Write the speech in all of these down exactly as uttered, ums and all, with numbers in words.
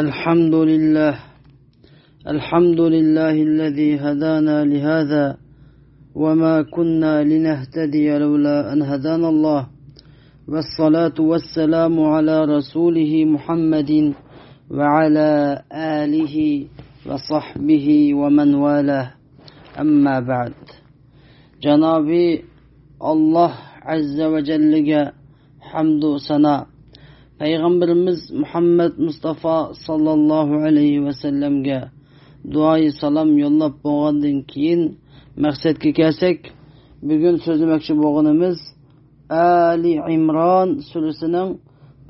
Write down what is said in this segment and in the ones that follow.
الحمد لله. الحمد لله الذي هدانا لهذا وما كنا لنهتدي لولا أن هدانا الله. والصلاة والسلام على رسوله محمد وعلى آله وصحبه ومن والاه. أما بعد. جانابى الله عز وجل ھەمدۇ سانا، پەيغەمبىرىمىز مۇھەممەد مۇستافا ساللاللاھۇ ئەلەيھى ۋەسەللەمگە دۇئايى سالام يوللاپ بولغاندىن كېيىن، مەقسەتكە كەلسەك، بۈگۈن سۆزلىمەكچى بولغىنىمىز ئالى ئىمران سۈرىسىنىڭ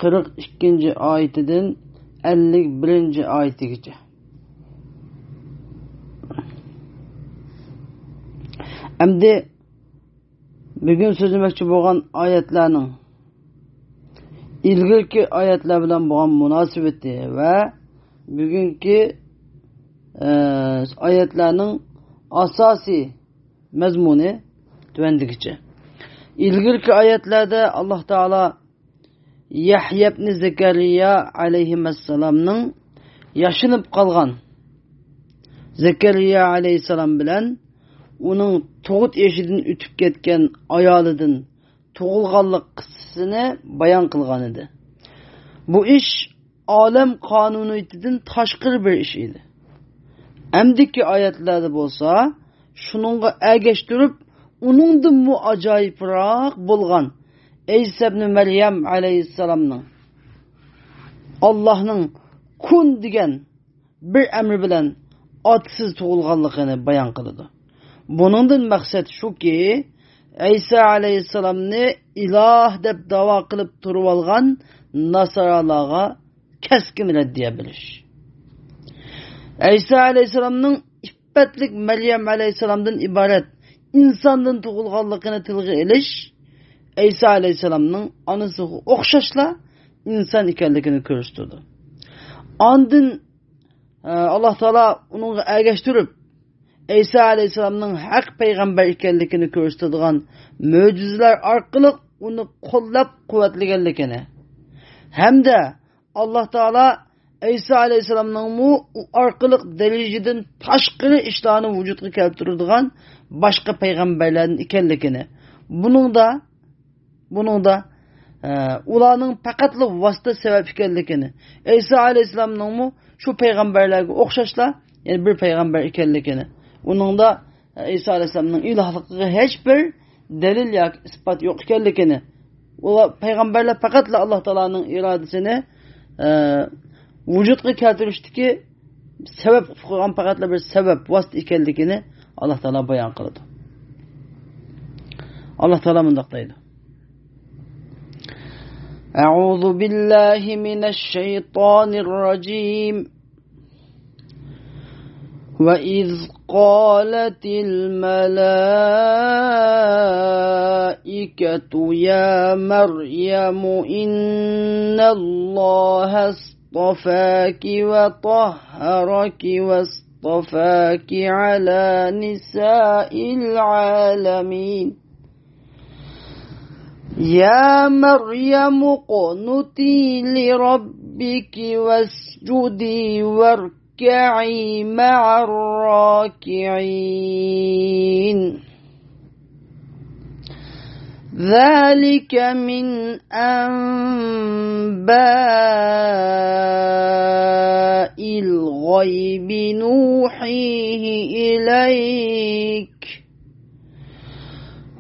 قىرىق ئىككىنچى ئايىتىدىن ئەللىك بىرىنچى ئايىتىگىچە. ئەمدى بۈگۈن سۆزلىمەكچى بولغان ئايەتلەرنىڭ ئىلگىرىكى ئايەتلەر بىلەن بولغان مۇناسىۋىتى ۋە بۈگۈنكى، ئە، ئايەتلەرنىڭ ئاساسىي مەزمۇنى تۆۋەندىكىچە. ئىلگىرىكى ئايەتلەردە ئاللاھ تائالا يەھيا ئىبنى زەكەرىيا ئەلەيھىمەسسالامنىڭ ياشىنىپ قالغان زەكەرىيا ئەلەيھىسسالام بىلەن ئۇنىڭ تۇغۇت يېشىدىن ئۆتۈپ كەتكەن ئايالىدىن تۇغۇلغانلىق قىسسىسىنى بايان قىلغان ئىدى. بۇ ئىش ئالەم قانۇنىيىتىدىن تاشقىرى بىر ئىش ئىدى. ئەمدىكى ئايەتلەردە بولسا، شۇنىڭغا ئەگەشتۈرۈپ، ئۇنىڭدىنمۇ ئاجايىپراق بولغان ئەيسا ئىبنى مەريەم ئەلەيھىسسالامنىڭ ئاللاھنىڭ كۇن دېگەن بىر ئەمرى بىلەن ئاتىسىز تۇغۇلغانلىقىنى بايان قىلىدۇ. بۇنىڭدىن مەقسەت شۇكى، ئەيسا ئەلەيھىسسالامنى ئىلاھ دەپ داۋا قىلىپ تۇرۇۋالغان ناسارالارغا كەسكىن رەددىيە بېرىش. ئەيسا ئەلەيھىسسالامنىڭ ئىپپەتلىك مەريەم ئەلەيھىسسالامدىن ئىبارەت ئىنساندىن تۇغۇلغانلىقىنى تىلغا ئېلىش ئەيسا ئەلەيھىسسالامنىڭ ئانىسىغا ئوخشاشلا ئىنسان ئىكەنلىكىنى كۆرسىتىدۇ. ئاندىن، ئە، ئاللاھ تائالا ئۇنىڭغا ئەگەشتۈرۈپ، ئەيسا ئەلەيھىسسالامنىڭ ھەق پەيغەمبەر ئىكەنلىكىنى كۆرسىتىدىغان مۆجىزىلەر ئارقىلىق ئۇنى قوللاپ قۇۋۋەتلىگەنلىكىنى ھەمدە ئاللاھ تائالا ئەيسا ئەلەيھىسسالامنىڭمۇ ئۇ ئارقىلىق دەرىجىدىن تاشقىرى ئىشلارنى ۋۇجۇدقا كەلتۈرىدىغان باشقا پەيغەمبەرلەردىن ئىكەنلىكىنى، بۇنىڭدا، بۇنىڭدا، ئە، ئۇلارنىڭ پەقەتلا ۋاسىتە سەۋەب ئىكەنلىكىنى، ئەيسا ئەلەيھىسسالامنىڭمۇ شۇ پەيغەمبەرلەرگە ئوخشاشلا، يەنى بىر پەيغەمبەر ئىكەنلىكىنى، ئۇنىڭدا ئەيسا ئەلەيھىسسالامنىڭ ئىلاھلىقىغا ھېچ بىر دەلىل ياكى ئىسپات يوق ئىكەنلىكىنى، ئۇلار پەيغەمبەرلەر پەقەتلا ئاللاھ تائالانىڭ ئىرادىسىنى، ئە، ۋۇجۇدقا كەلتۈرۈشتىكى سەۋەب قىلىپ قويغان پەقەتلا بىر سەۋەب، ۋاسىتە ئىكەنلىكىنى ئاللاھ تائالا بايان قىلىدۇ. ئاللاھ تائالا مۇنداق دەيدۇ. أعوذ بالله من الشيطان الرجيم. وإذ قالت الملائكة يا مريم إن الله اصطفاك وطهرك واصطفاك على نساء العالمين. يا مريم اقنتي لربك واسجدي واركعي مع الراكعين. ذلك من أنباء الغيب نوحيه إليك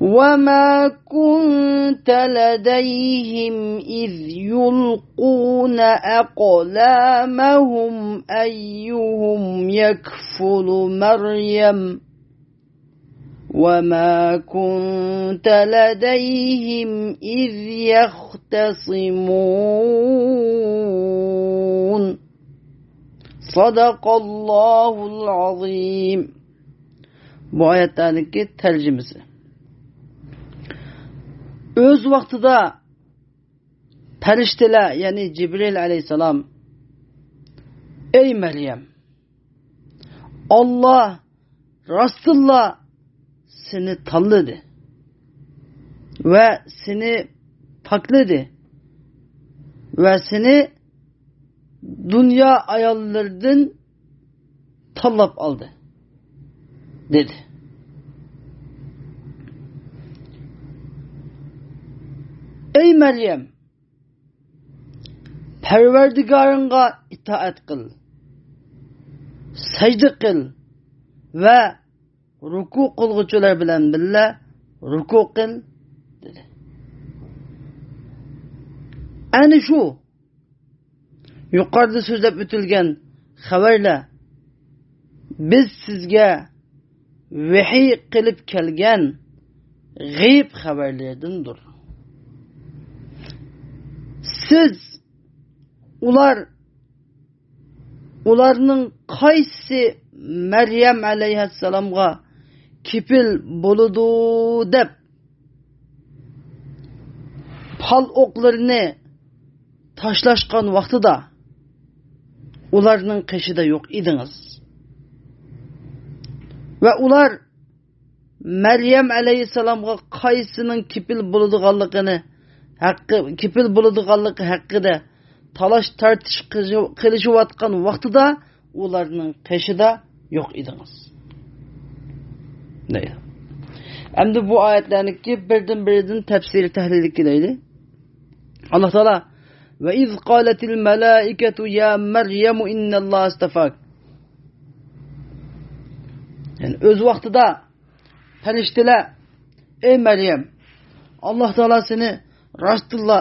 وما كنت لديهم إذ يلقون أقلامهم أيهم يكفل مريم وما كنت لديهم إذ يختصمون. صدق الله العظيم. بۇ ئايەتلەرنىڭكى تەرجىمىسى. ئۆز ۋاقتىدا پەرىشتىلەر، يەنى جىبرىل ئەلەيھىسسالام، ئەي مەريەم، ئاللا راستتىنلا سېنى تاللىدى ۋە سېنى پاكلىدى ۋە سېنى دۇنيا ئاياللىرىدىن تاللاپ ئالدى، دېدى. ئەي مەريەم، پەرۋەردىگارىڭغا ئىتائەت قىل، سەجدە قىل ۋە رۇكۇ قىلغۇچىلار بىلەن بىللە رۇكۇ قىل، دېدى. ئەنە شۇ يۇقىرىدا سۆزلەپ ئۆتۈلگەن خەۋەرلەر بىز سىزگە ۋەھىي قىلىپ كەلگەن غەيىب خەۋەرلىرىدىندۇر. سىز ئۇلار، ئۇلارنىڭ قايسى مەريەم ئەلەيھەسسالامغا كېپىل بولىدۇ دەپ پال ئوقلىرىنى تاشلاشقان ۋاقتىدا ئۇلارنىڭ قېشىدا يوق ئىدىڭىز. ۋە ئۇلار مەريەم ئەلەيھىسسالامغا قايسىنىڭ كېپىل بولىدىغانلىقىنى ھەققى، كېپىل بولىدىغانلىقى ھەققىدە تالاش تارتىش قىلىشىۋاتقان ۋاقتىدا ئۇلارنىڭ قېشىدا يوق ئىدىڭىز، دەيدۇ. ئەمدى بۇ ئايەتلەرنىڭكى بىردىن بىرىدىن تەپسىرى تەھلىلى كېلەيلى. ئاللا تائالا، ۋە ئىز قالەتىل مەلائىكەتۇ يا مەريەمۇ ئىننەللاھە ئىستەفاك. يەنى ئۆز ۋاقتىدا پەرىشتىلەر، ئەي مەريەم، ئاللا تائالا سېنى راستتىنلا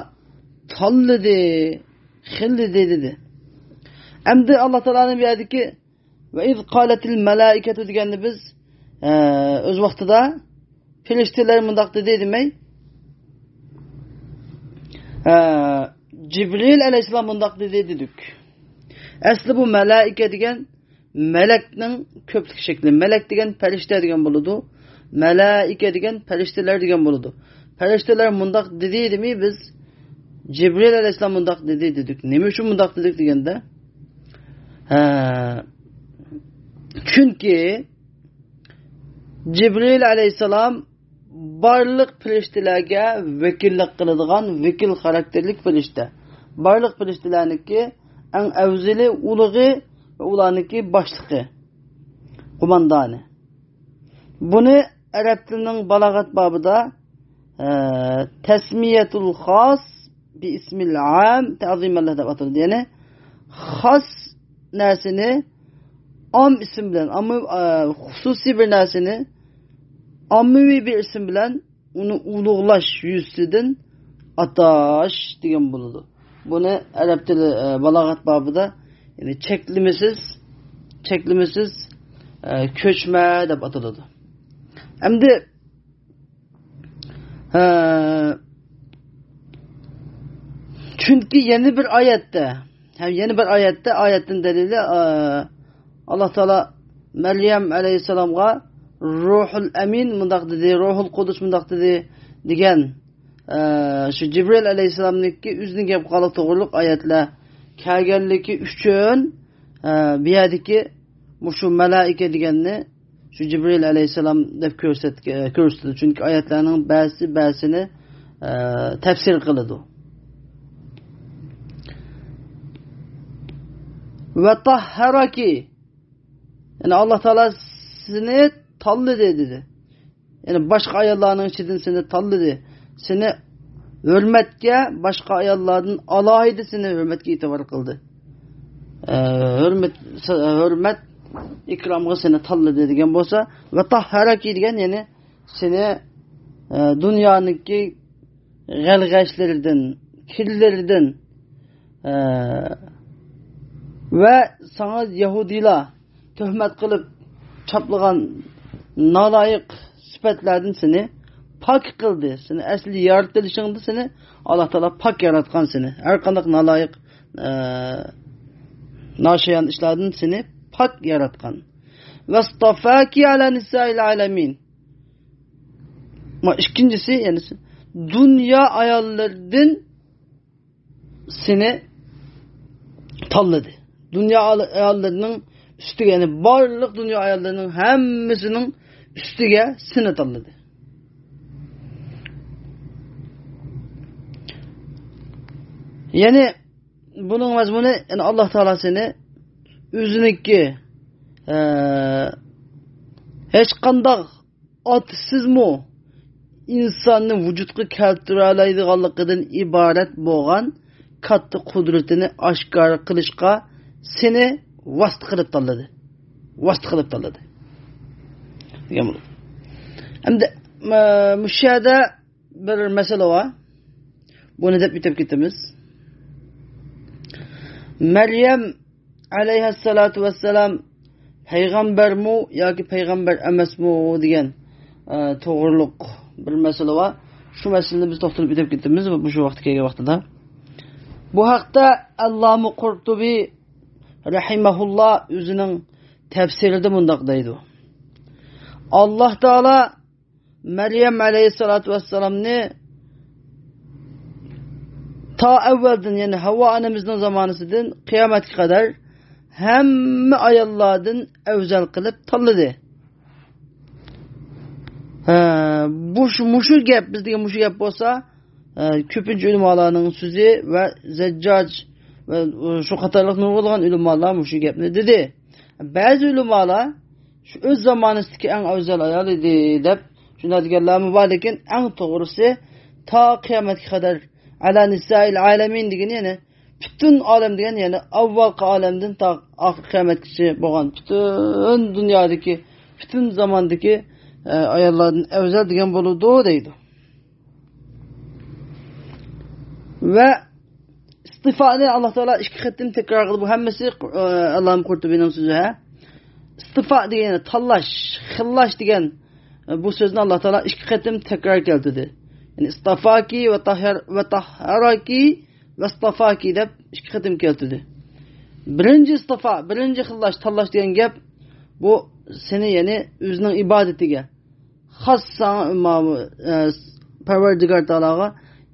تاللىدى، خىللىدى، دېدى. ئەمدى ئاللا تائالانىڭ بۇ يەردىكى ۋە ئىز قالەتىل مەلائىكەتۇ دېگەندە بىز، ئە، ئۆز ۋاقتىدا پەرىشتىلەر مۇنداق دېدى دېمەي، ئە، جىبرىل ئەلەيھىسسالام مۇنداق دېدى دېدۇق. ئەسلى بۇ مەلائىكە دېگەن مەلەكنىڭ كۆپلۈك شەكلى. مەلەك دېگەن پەرىشتە دېگەن بولىدۇ. مەلائىكە دېگەن پەرىشتىلەر دېگەن بولىدۇ. پەرىشتىلەر مۇنداق دېدى دېمەي، بىز جىبرىل ئەلەيھىسسالام مۇنداق دېدى دېدۇق. نېمە ئۈچۈن مۇنداق دېدۇق دېگەندە، ھە، چۈنكى جىبرىل ئەلەيھىسسالام بارلىق پەرىشتىلەرگە ۋەكىللىك قىلىدىغان ۋەكىل خاراكتېرلىك پەرىشتە. بارلىق پەرىشتىلەرنىڭكى ئەڭ ئەۋزىلى، ئۇلۇغى ۋە ئۇلارنىڭكى باشلىقى، قوماندانى. بۇنى ئەرەب تىلىنىڭ بالاغەت بابىدا، ئە، تەسمىيەتۇل خاس بى ئىسمىل ئام تەزىمەنلەر دەپ ئاتىلىدۇ. يەنى خاس نەرسىنى ئام ئىسىم بىلەن، ئامما-، ئە، خۇسۇسىي بىر نەرسىنى ئاممىۋى بىر ئىسىم بىلەن ئۇنى ئۇلۇغلاش يۈزىسىدىن ئاتاش دېگەن بولىدۇ. بۇنى ئەرەب تىلى، ئە، بالاغەت بابىدا، يەنى چەكلىمىسىز، چەكلىمىسىز، ئە، كۆچمە دەپ ئاتىلىدۇ. ئەمدى، ئە، چۈنكى يەنە بىر ئايەتتە، ھەم يەنە بىر ئايەتتە، ئايەتتىن دەلىلى، ئە، ئاللا تائالا مەريەم ئەلەيھىسسالامغا روھۇل ئەمىن مۇنداق دېدى، روھۇل قۇدۇس مۇنداق دېدى دېگەن، ئە، شۇ جىبرىل ئەلەيھىسسالامنىڭكى ئۆزىنىڭ گەپ قىلغانلىقى توغرۇلۇق ئايەتلەر كەلگەنلىكى ئۈچۈن، ئە، بۇ يەردىكى مۇشۇ مەلائىكە دېگەننى شۇ جىبرىل ئەلەيھىسسالام دەپ كۆرسەت-، كۆرسىتىدۇ. چۈنكى ئايەتلەرنىڭ بەزىسى بەزىسىنى، ئە، تەپسىر قىلىدۇ. ۋە تاھھەراكى، يەنى ئاللا تائالا سېنى تاللىدى دېدى. يەنى باشقا ئاياللارنىڭ ئىچىدىن سېنى تاللىدى. سېنى ھۆرمەتكە، باشقا ئاياللاردىن ئالاھىدە سېنى ھۆرمەتكە ئېتىبار قىلدى. ئە، ھۆرمەت، ھۆرمەت، ئىكرامغا سېنى تاللىدى دېگەن بولسا، ۋە تاھھەراكى دېگەن، يەنى سېنى، ئە، دۇنيانىڭكى غەلغەشلىرىدىن، كىرلىرىدىن، ئە، ۋە ساڭا يەھۇدىيلار تۆھمەت قىلىپ چاپلىغان نالايىق سۈپەتلەردىن سېنى پاك قىلدى. سېنى ئەسلى يارىتىلىشىڭدا سېنى ئاللا تائالا پاك ياراتقان سېنى. ھەر قانداق نالايىق، ئە، ناشايان ئىشلاردىن سېنى پاك ياراتقان. ۋەستافاكى ئەلە نىسائىل ئالەمىن. ما ئىككىنچىسى، يەنى دۇنيا ئاياللىرىدىن سېنى تاللىدى. دۇنيا ئاياللىرىنىڭ ئۈستىگە، يەنى بارلىق دۇنيا ئاياللىرىنىڭ ھەممىسىنىڭ ئۈستىگە سېنى تاللىدى. يەنى بۇنىڭ مەزمۇنى، يەنى ئاللا تائالا سېنى ئۆزىنىڭكى، ئە، ھېچقانداق ئاتىسىزمۇ ئىنساننى ۋۇجۇدقا كەلتۈرەلەيدىغانلىقىدىن ئىبارەت بولغان كاتتا قۇدرىتىنى ئاشكارا قىلىشقا سېنى ۋاسىتە قىلىپ تاللىدى. ۋاسىتە قىلىپ تاللىدى دېگەن بولىدۇ. ئەمدى، ئە، مۇشۇ يەردە بىر مەسىلە بار. بۇنى دەپ ئۆتۈپ كېتىمىز. مەريەم ئەلەيھەسسالاتۇ ۋەسسالام پەيغەمبەرمۇ ياكى پەيغەمبەر ئەمەسمۇ دېگەن، ئە، توغرۇلۇق بىر مەسىلە بار. شۇ مەسىلىنى بىز توختىلىپ ئۆتۈپ كېتىمىز مۇشۇ ۋاقىت كەلگەن ۋاقتىدا. بۇ ھەقتە ئەللامە قۇرتۇبى رەھىمەھۇللا ئۆزىنىڭ تەپسىرىدە مۇنداق دەيدۇ: ئاللا تائالا مەريەم ئەلەيھىسسالاتۇ ۋەسسالامنى تا ئەۋۋەلدىن، يەنى ھەۋۋا ئانىمىزنىڭ زامانىسىدىن قىيامەتكە قەدەر ھەممە ئاياللاردىن ئەۋزەل قىلىپ تاللىدى. ھە، بۇ شۇ، مۇشۇ گەپ، بىز دېگەن مۇشۇ گەپ بولسا، ھە، كۆپىنچە ئۆلىمالارنىڭ سۆزى ۋە زەججاج ۋە شۇ قاتارلىق نۇرغۇنلىغان ئۆلىمالار مۇشۇ گەپنى دېدى. بەزى ئۆلىمالار شۇ ئۆز زامانىسىدىكى ئەڭ ئەۋزەل ئايال ئىدى دەپ شۇنداق دېگەنلەرمۇ بار، لېكىن ئەڭ توغرىسى تا قىيامەتكە قەدەر ئەلا نىسائىل ئالەمىن دېگىنى، يەنى پۈتۈن ئالەم دېگەن، يەنى ئاۋۋالقى ئالەمدىن تا ئاخىر قىيامەتكىچە بولغان پۈتۈن دۇنيادىكى، پۈتۈن زاماندىكى، ئە، ئاياللاردىن ئەۋزەل دېگەن بولىدۇ دەيدۇ. ۋە ئىستىفانى ئاللا تائالا ئىككى قېتىم تەكرار قىلدى. بۇ ھەممىسى، ئە، ئەللامە قۇرتۇبىنىڭ سۆزى، ھە. ئىستىفا دېگەن تاللاش، خىللاش دېگەن، ئە، بۇ سۆزنى ئاللا تائالا ئىككى قېتىم تەكرار كەلتۈردى. يەنى ئىستافاكى ۋە تاھھار-، ۋە تاھھاراكى ۋە ئىستافاكى دەپ ئىككى قېتىم كەلتۈردى. بىرىنچى ئىستىفا، بىرىنچى خىللاش، تاللاش دېگەن گەپ، بۇ سېنى، يەنى ئۆزىنىڭ ئىبادىتىگە، خاس ساڭا، ماۋۇ، ئە، پەرۋەردىگار تائالاغا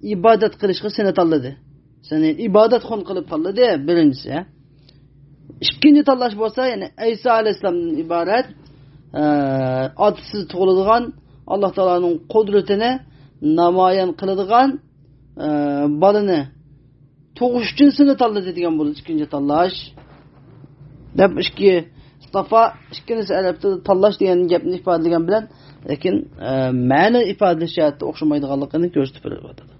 ئىبادەت قىلىشقا سېنى تاللىدى. سېنى ئىبادەتخۇن قىلىپ تاللىدى، بىرىنچىسى. ئىككىنچى تاللاش بولسا، يەنى ئەيسا ئەلەيھىسسالامدىن ئىبارەت، ئە، ئاتىسىز تۇغۇلىدىغان، ئاللا تائالانىڭ قۇدرىتىنى نامايان قىلىدىغان، ئە، بالىنى تۇغۇش ئۈچۈن سېنى تاللىدى دېگەن بولىدۇ، ئىككىنچى تاللاش. دەپ ئىككى ئىستافا، ئىككىنچىسى ئەرەب تىلىدا تاللاش دېگەن گەپنى ئىپادىلىگەن بىلەن، لېكىن، ئە، مەنە ئىپادىلەش جەھەتتە ئوخشىمايدىغانلىقىنى كۆرسىتىپ بېرىۋاتىدۇ.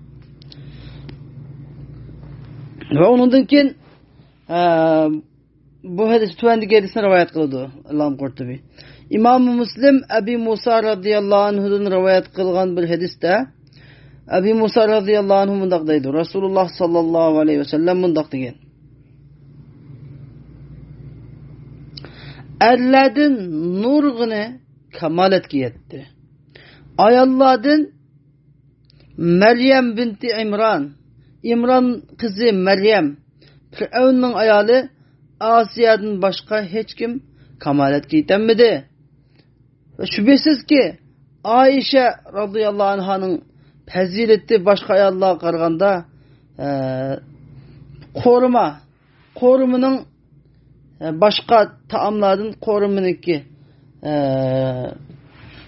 ۋە ئۇنىڭدىن كېيىن، ئە، بۇ ھەدىس، تۆۋەندىكى ھەدىسنى رىۋايەت قىلىدۇ ئەللامە قۇرتۇبى. ئىمام مۇسلىم ئەبى مۇسا رەزىياللاھۇ ئەنھۇدىن رىۋايەت قىلغان بىر ھەدىستە، ئەبى مۇسا رەزىياللاھۇ ئەنھۇ مۇنداق دەيدۇ، رەسۇلۇللا ساللاللاھۇ ئەلەيھى ۋەسەللەم مۇنداق دېگەن: ئەرلەردىن نۇرغۇنى كامالەتكە يەتتى. ئاياللاردىن مەريەم بىنتى ئىمران، ئىمران قىزى مەريەم، پىرئەۋننىڭ ئايالى ئاسىيادىن باشقا ھېچكىم كامالەتكە يېتەلمىدى. ۋە شۈبھىسىزكى، ئائىشە رازىياللاھۇ ئەنھانىڭ پەزىلىتى باشقا ئاياللارغا قارىغاندا، ئە، قورۇما، قورۇمىنىڭ، ئە، باشقا تائاملاردىن قورۇمىنىڭكى، ئە،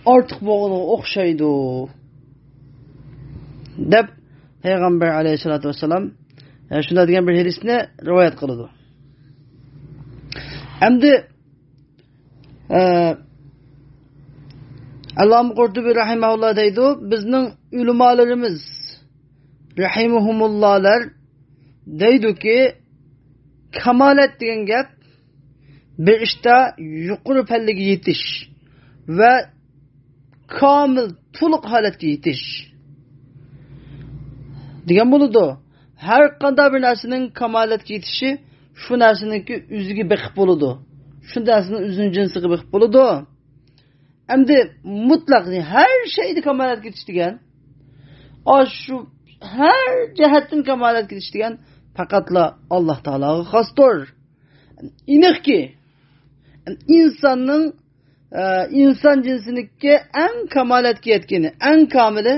ئارتۇق بولغىنىغا ئوخشايدۇ، دەپ پەيغەمبەر ئەلەيھىسسالاتۇ ۋەسسالام، ئە، شۇنداق دېگەن بىر ھەدىسنى رىۋايەت قىلىدۇ. ئەمدى، ئە، ئەللامە قۇرتۇبى رەھىمەھۇللا دەيدۇ، بىزنىڭ ئۆلىمالىرىمىز رەھىمەھۇمۇللالار دەيدۇكى، كامالەت دېگەن گەپ بىر ئىشتا يۇقىرى پەللىگە يېتىش ۋە كامىل، تولۇق ھالەتكە يېتىش دېگەن بولىدۇ. ھەر قانداق بىر نەرسىنىڭ كامالەتكە يېتىشى شۇ نەرسىنىڭكى ئۆزىگە بېقىپ بولىدۇ. شۇ نەرسىنىڭ ئۆزىنىڭ جىنسىغا بېقىپ بولىدۇ. ئەمدى مۇتلەق ھەر شەيدە كامالەتكە يېتىش دېگەن، ئاشۇ ھەر جەھەتتىن كامالەتكە يېتىش دېگەن پەقەتلا ئاللا تائالاغا خاستۇر. ئېنىقكى، ئىنساننىڭ، ئە، ئىنسان جىنسىنىڭكى ئەڭ كامالەتكە يەتكىنى، ئەڭ كامىلى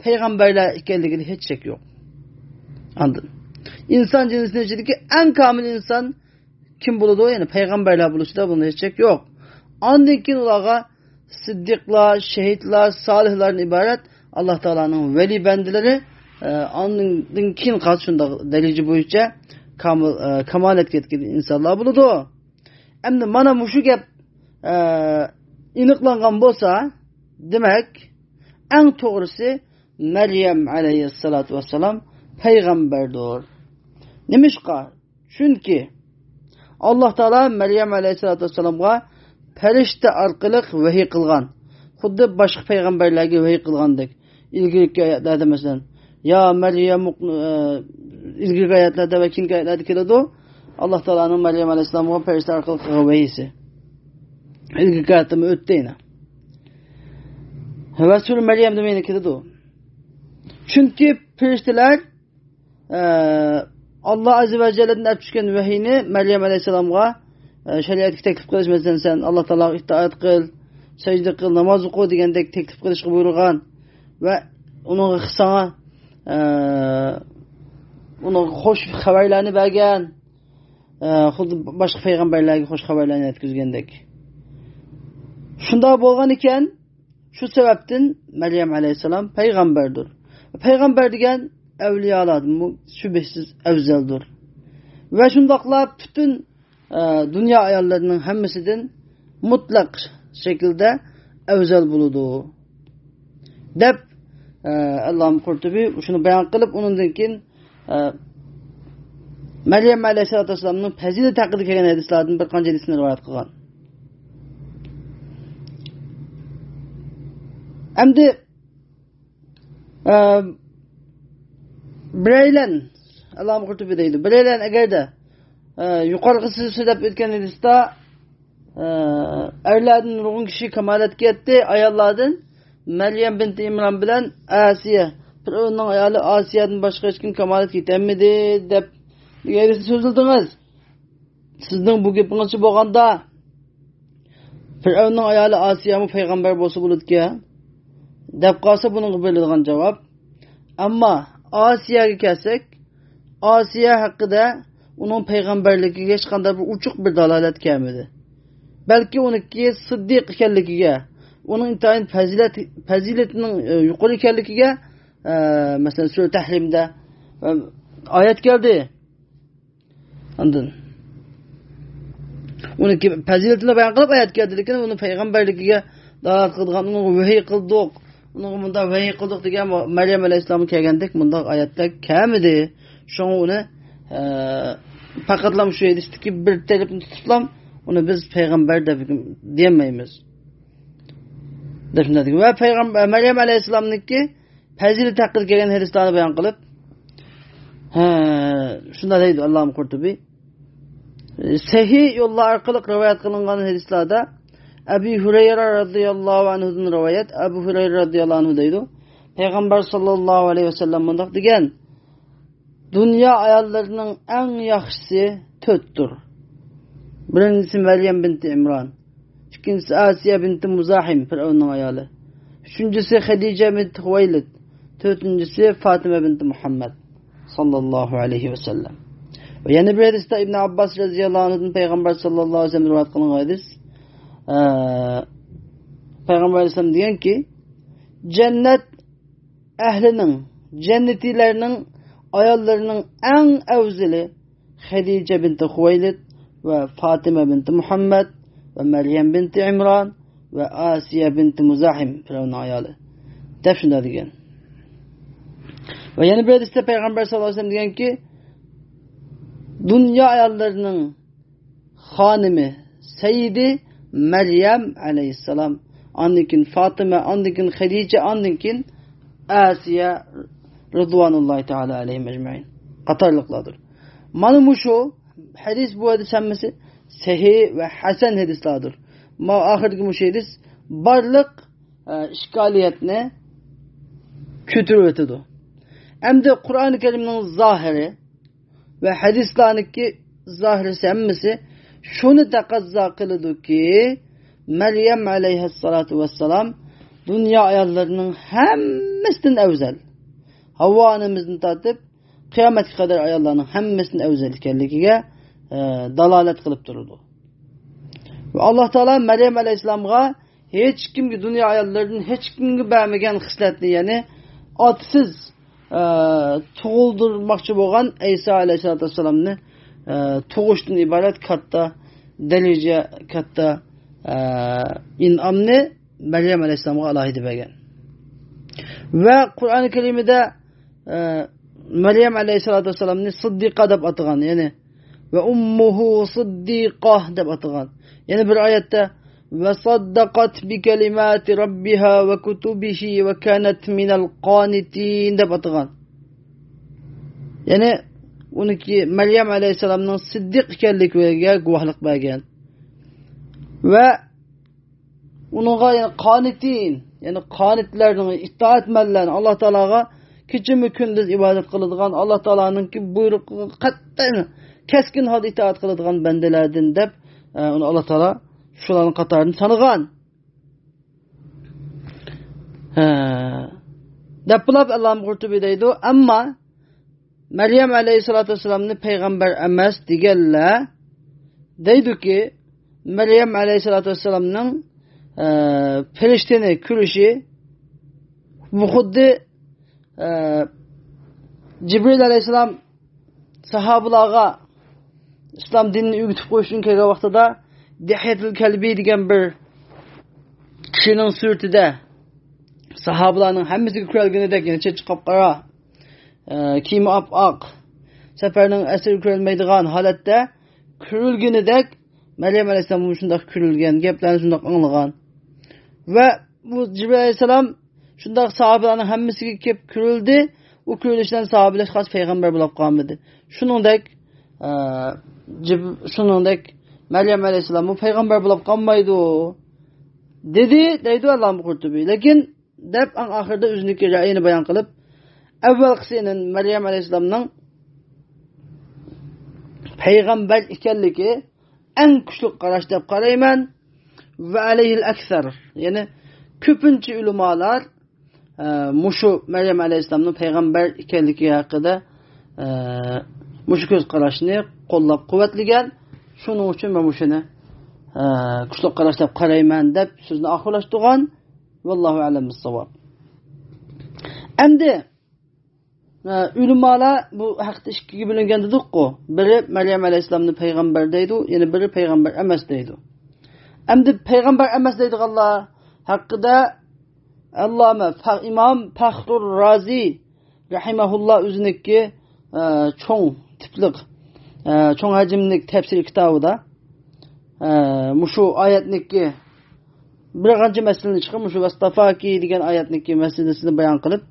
پەيغەمبەرلەر ئىكەنلىكىدە ھېچ شەك يوق. ئاندىن ئىنسان جىنسىنىڭ ئىچىدىكى ئەڭ كامىل ئىنسان كىم بولىدۇ؟ يەنى پەيغەمبەرلەر بولۇشىدا بۇندا ھېچ شەك يوق. ئاندىن كېيىن ئۇلارغا سىددىقلار، شېھىتلار، سالىھلاردىن ئىبارەت ئاللا تائالانىڭ ۋەلىي بەندىلىرى، ئە، ئاندىن كېيىن قالسا شۇنداق دەرىجە بويىچە كامىل، ئە، كامالەتكە يەتكەن ئىنسانلار بولىدۇ. ئەمدى مانا مۇشۇ گەپ، ئە، ئېنىقلانغان بولسا، دېمەك، ئەڭ توغرىسى مەريەم ئەلەيھىسسالاتۇ ۋەسسالام پەيغەمبەردۇر. نېمىشقا؟ چۈنكى ئاللاھ تائالا مەريەم ئەلەيھىسسالاتۇ ۋەسسالامغا پەرىشتە ئارقىلىق ۋەھىي قىلغان. خۇددى باشقا پەيغەمبەرلەرگە ۋەھىي قىلغاندەك. ئىلگىرىكى ئايەتلەردە مەسىلەن، يا مەريەم، ئە، ئىلگىرىكى ئايەتلەردە ۋە كېيىنكى ئايەتلەردە كېلىدۇ. ئاللاھ تائالانىڭ مەريەم ئەلەيھىسسالامغا پەرىشتە ئارقىلىق قىلغان ۋەھىيسى. ئىلگىرىكى ئايەتتىمۇ ئۆتتى يەنە. ۋە سۈرە مەريەمدە يەنە كېلىدۇ. چۈنكى پەرىشتىلەر ئە، ئاللاھ ئەززە ۋە جەللەدىن ئەپ چۈشكەن ۋەھىينى مەريەم ئەلەيھىسسالامغا، ئە، شەرىئەتكە تەكلىپ قىلىش، مەسىلەن، سەن ئاللاھ تائالاغا ئىتائەت قىل، سەجدە قىل، ناماز ئوقۇ دېگەندەك تەكلىپ قىلىشقا بۇيرۇغان ۋە ئۇنىڭغا ساڭا، ئە، ئۇنىڭغا خوش خەۋەرلەرنى بەرگەن، ئە، خۇددى باشقا پەيغەمبەرلەرگە خوش خەۋەرلەرنى يەتكۈزگەندەك. شۇنداق بولغان ئىكەن، شۇ سەۋەبتىن مەريەم ئەلەيھىسسالام پەيغەمبەردۇر. پەيغەمبەر دېگەن ئەۋلىيالاردىنمۇ شۈبھىسىز ئەۋزەلدۇر. ۋە شۇنداقلا پۈتۈن، ئە، دۇنيا ئاياللىرىنىڭ ھەممىسىدىن مۇتلەق شەكىلدە ئەۋزەل بولىدۇ، دەپ، ئە، ئەللامە قۇرتۇبى شۇنى بايان قىلىپ، ئۇنىڭدىن كېيىن ئە، مەريەم ئەلەيھىسسالاتۇ ۋەسسالامنىڭ پەزىلىتى ھەققىدە كەلگەن ھەدىسلەردىن بىر قانچە ھەدىسنى رىۋايەت قىلغان. ئەمدى، ئە، بىرەيلەن، ئەللامە قۇرتۇبى دەيدۇ، بىرەيلەن ئەگەردە، ئە، يۇقىرىقى سۆزدە دەپ ئۆتكەن ھەدىستە، ئە، ئەرلەردىن نۇرغۇن كىشى كامالەتكە يەتتى، ئاياللاردىن مەريەم بىنتى ئىمران بىلەن ئاسىيە، پىرئەۋننىڭ ئايالى ئاسىيەدىن باشقا ھېچكىم كامالەتكە يېتەلمىدى، دەپ نېگە سۆزلىدىڭىز؟ سىزنىڭ بۇ گېپىڭىزچە بولغاندا، پىرئەۋننىڭ ئايالى ئاسىيەمۇ پەيغەمبەر بولسا بولىدىكەن، دەپ قالسا، بۇنىڭغا بېرىلىدىغان جاۋاب، ئەمما ئاسىيەگە كەلسەك، ئاسىيە ھەققىدە ئۇنىڭ پەيغەمبەرلىكىگە ھېچقانداق بىر ئوچۇق بىر دالالەت كەلمىدى. بەلكى ئۇنىڭكى سىددىق ئىكەنلىكىگە، ئۇنىڭ ئىنتايىن پەزىلەت، پەزىلىتىنىڭ، ئە، يۇقىرى ئىكەنلىكىگە، ئە، مەسىلەن، سۈرە تەھرىمدە، ئە، ئايەت كەلدى. ئاندىن ئۇنىڭكى پەزىلىتىنى بايان قىلىپ ئايەت كەلدى، لېكىن ئۇنىڭ پەيغەمبەرلىكىگە دالالەت قىلىدىغان، ئۇنىڭغا ۋەھىي قىلدۇق، ئۇنىڭغا مۇنداق ۋەھىي قىلدۇق دېگەن مەريەم ئەلەيھىسسالامغا كەلگەندەك مۇنداق ئايەتلەر كەلمىدى. شۇڭا ئۇنى، ئە، پەقەتلا شۇ ھەدىستىكى بىر تەرىپىنى تۇتۇپلا ئۇنى بىز پەيغەمبەر دەپ دېيەلمەيمىز، دەپ شۇنداق دېگەن. ۋە پەيغەمبەر، مەريەم ئەلەيھىسسالامنىڭكى پەزىلىتى ھەققىدە كەلگەن ھەدىسلەرنى بايان قىلىپ، ھە، شۇنداق دەيدۇ ئەللامە قۇرتۇبى. سەھىھ يوللار ئارقىلىق رىۋايەت قىلىنغان ھەدىسلەردە ئەبۇ ھۇرەيرە رەزىياللاھۇ ئەنھۇدىن رىۋايەت، ئەبۇ ھۇرەيرە رەزىياللاھۇ ئەنھۇ دەيدۇ، پەيغەمبەر ساللاللاھۇ ئەلەيھى ۋەسەللەم مۇنداق دېگەن: دۇنيا ئاياللىرىنىڭ ئەڭ ياخشىسى تۆتتۇر. بىرىنچىسى مەريەم بىنتى ئىمران، ئىككىنچىسى ئاسىيە بىنتى مۇزاھىم، پىرئەۋننىڭ ئايالى، ئۈچىنچىسى خەدىجە بىنتى خۇۋەيلىد، تۆتىنچىسى فاتىمە بىنتى مۇھەممەد ساللاللاھۇ ئەلەيھى ۋەسەللەم. ۋە يەنە بىر ھەدىستە ئىبن ئابباس رەزىياللاھۇ ئەنھۇدىن پەيغەمبەر ساللاللاھۇ ئەلەيھى ۋەسەللەم رىۋايەت قىلىنغان ھەدىس، ئە، پەيغەمبەر ئەلەيھىسسالام دېگەنكى، جەننەت ئەھلىنىڭ، جەننىتىلەرنىڭ ئاياللىرىنىڭ ئەڭ ئەۋزىلى خەدىجە بىنتى خۇۋەيلىد ۋە فاتىمە بىنتى مۇھەممەد ۋە مەريەم بىنتى ئىمران ۋە ئاسىيە بىنتى مۇزاھىم، پىرئەۋننىڭ ئايالى، دەپ شۇنداق دېگەن. ۋە يەنە بىر ھەدىستە پەيغەمبەر ساللاللاھۇ ئەلەيھى ۋەسەللەم دېگەنكى، دۇنيا ئاياللىرىنىڭ خانىمى، سەييىدى مەريەم ئەلەيھىسسالام، ئاندىن كېيىن فاتىمە، ئاندىن كېيىن خەدىجە، ئاندىن كېيىن ئاسىيە رىزۋانۇللاھى تائالا ئەلەيھىم ئەجمەئىن قاتارلىقلاردۇر. مانا مۇشۇ ھەدىس، بۇ ھەدىس ھەممىسى سەھىھ ۋە ھەسەن ھەدىسلاردۇر. ما ئاخىرىدىكى مۇشۇ ھەدىس بارلىق، ئە، ئىشكالىيەتنى كۆتۈرۈۋېتىدۇ. ئەمدى قۇرئانى كەرىمنىڭ زاھىرى ۋە ھەدىسلەرنىڭكى زاھىرىسى ھەممىسى شۇنى تەقەززا قىلىدۇكى، مەريەم ئەلەيھەسسالاتۇ ۋەسسالام دۇنيا ئاياللىرىنىڭ ھەممىسىدىن ئەۋزەل. ھاۋۋا ئانىمىزدىن تارتىپ قىيامەتكە قەدەر ئاياللارنىڭ ھەممىسىدىن ئەۋزەل ئىكەنلىكىگە، ئە، دالالەت قىلىپ تۇرىدۇ. ۋە ئاللاھ تائالا مەريەم ئەلەيھىسسالامغا ھېچكىمگە، دۇنيا ئاياللىرىدىن ھېچكىمگە بەرمىگەن خىسلەتنى، يەنى ئاتىسىز، ئە، تۇغۇلدۇرماقچى بولغان ئەيسا ئەلەيھىسسالاتۇ ۋەسسالامنى ئە، تۇغۇشتىن ئىبارەت كاتتا دەرىجە، كاتتا، ئە، ئىنئامنى مەريەم ئەلەيھىسسالامغا ئالاھىدە بەرگەن. ۋە قۇرئان كەرىمىدە، ئە، مەريەم ئەلەيھىسسالاتۇ ۋەسسالامنى سىددىقا دەپ ئاتىغان، يەنى ۋە ئۇممۇھۇ سىددىقا دەپ ئاتىغان. يەنە بىر ئايەتتە ۋە سەددەقەت بىكەلىماتى رەببىھا ۋە كۇتۇبىھى ۋە كانەت مىنەل قانىتىن دەپ ئاتىغان. يەنى ئۇنىڭكى مەريەم ئەلەيھىسسالامنىڭ سىددىق ئىكەنلىكىگە گۇۋاھلىق بەرگەن. ۋە ئۇنىڭغا، يەنى قانىتىن، يەنى قانىتلەرنىڭ، ئىتائەتمەنلەرنىڭ، ئاللا تائالاغا كېچىمۇ كۈندۈز ئىبادەت قىلىدىغان، ئاللا تائالانىڭكى بۇيرۇقىغا قەتئىي، كەسكىن ھالدا ئىتائەت قىلىدىغان بەندىلەردىن دەپ، ئە، ئۇنى ئاللا تائالا شۇلارنىڭ قاتارىدا سانىغان. ھە. دەپ بولۇپ ئەللامە قۇرتۇبى دەيدۇ. ئەمما مەريەم ئەلەيھىسسالاتۇ ۋەسسالامنى پەيغەمبەر ئەمەس دېگەنلەر دەيدۇكى، مەريەم ئەلەيھىسسالاتۇ ۋەسسالامنىڭ، ئە، پەرىشتىنى كۆرۈشى، بۇ خۇددى، ئە، جىبرىل ئەلەيھىسسالام ساھابىلارغا ئىسلام دىنىنى ئۆگىتىپ قويۇش ئۈچۈن كەلگەن ۋاقتىدا، دىھيەتۇل كەلبى دېگەن بىر كىشىنىڭ سۈرىتىدە ساھابىلارنىڭ ھەممىسىگە كۆرۈلگىنىدەك، يەنى چېچى قاپقارا، ئە، كىيىمى ئاپئاق، سەپەرنىڭ ئەسىرى كۆرۈلمەيدىغان ھالەتتە كۆرۈلگىنىدەك، مەريەم ئەلەيھىسسالام شۇنداق كۆرۈلگەن، گەپلەرنى شۇنداق ئاڭلىغان. ۋە بۇ جىبرىل ئەلەيھىسسالام شۇنداق ساھابىلارنىڭ ھەممىسىگە كېلىپ كۆرۈلدى. ئۇ كۆرۈلۈشتىن ساھابىلەر خاس پەيغەمبەر بولۇپ قالمىدى. شۇنىڭدەك، ئە، جىب-، شۇنىڭدەك مەريەم ئەلەيھىسسالاممۇ پەيغەمبەر بولۇپ قالمايدۇ، دېدى، دەيدۇ ئەللامە قۇرتۇبى. لېكىن، دەپ، ئەڭ ئاخىرىدا ئۆزىنىڭكى رەئىيىنى بايان قىلىپ، ئەۋۋەلقىسى، يەنى مەريەم ئەلەيھىسسالامنىڭ پەيغەمبەر ئىكەنلىكى ئەڭ كۈچلۈك قاراش دەپ قارايمەن. ۋە ئەلەيھىل ئەكسەر، يەنى كۆپىنچە ئۆلىمالار، ئە، مۇشۇ مەريەم ئەلەيھىسسالامنىڭ پەيغەمبەر ئىكەنلىكى ھەققىدە، ئە، مۇشۇ كۆز قاراشنى قوللاپ قۇۋۋەتلىگەن. شۇنىڭ ئۈچۈن مەن مۇشۇنى، ئە، كۈچلۈك قاراش دەپ قارايمەن، دەپ سۆزىنى ئاخىرلاشتۇرغان. ۋاللاھۇ ئەلەم بىسساۋاب. ئەمدى، ئە، ئۆلىمالار بۇ ھەقتە ئىككىگە بۆلۈنگەن دېدۇققۇ. بىرى مەريەم ئەلەيھىسسالامنى پەيغەمبەر دەيدۇ، يەنە بىرى پەيغەمبەر ئەمەس دەيدۇ. ئەمدى پەيغەمبەر ئەمەس دەيدىغانلار ھەققىدە ئەللامە فە-، ئىمام پەخرۇر رازى رەھىمەھۇللا ئۆزىنىڭكى، ئە، چوڭ تىپلىق، ئە، چوڭ ھەجىملىك تەپسىر كىتابىدا، ئە، مۇشۇ ئايەتنىكى بىر قانچە مەسىلىنى چىقىرىپ، مۇشۇ ۋەستافاكى دېگەن ئايەتنىكى مەسىلىسىنى بايان قىلىپ،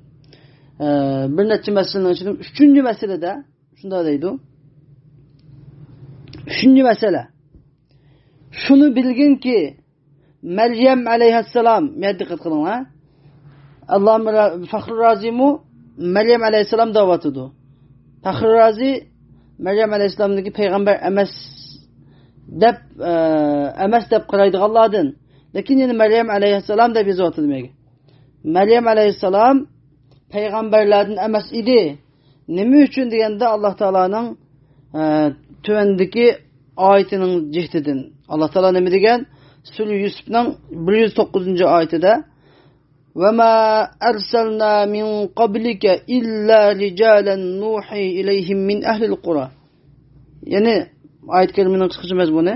ئە، بىر نەچچە مەسىلىنىڭ ئىچىدىن ئۈچىنچى مەسىلىدە شۇنداق دەيدۇ. ئۈچىنچى مەسىلە. شۇنى بىلگىنكى، مەريەم ئەلەيھەسسالام، مانا دىققەت قىلىڭلار. ئەللامە را-، فەخرۇر رازىمۇ مەريەم ئەلەيھەسسالام دەۋاتىدۇ. پەخرۇر رازى مەريەم ئەلەيھەسسالامنىڭكى پەيغەمبەر ئەمەس دەپ، ئە، ئەمەس دەپ قارايدىغانلاردىن. لېكىن يەنە مەريەم ئەلەيھەسسالام دەپ يېزىۋاتىدۇ مەگە. مەريەم ئەلەيھىسسالام پەيغەمبەرلەردىن ئەمەس ئىدى. نېمە ئۈچۈن دېگەندە، ئاللا تائالانىڭ، ئە، تۆۋەندىكى ئايىتىنىڭ جىھتىدىن. ئاللا تائالا نېمە دېگەن؟ سۈرە يۈسۈپنىڭ بىر يۈز توققۇزىنچى ئايىتىدە، «وما أرسلنا من قبلك إلا رجالا نوحي إليهم من أهل القرى.» يەنى ئايەت كەرىمىنىڭ قىسقىچە مەزمۇنى،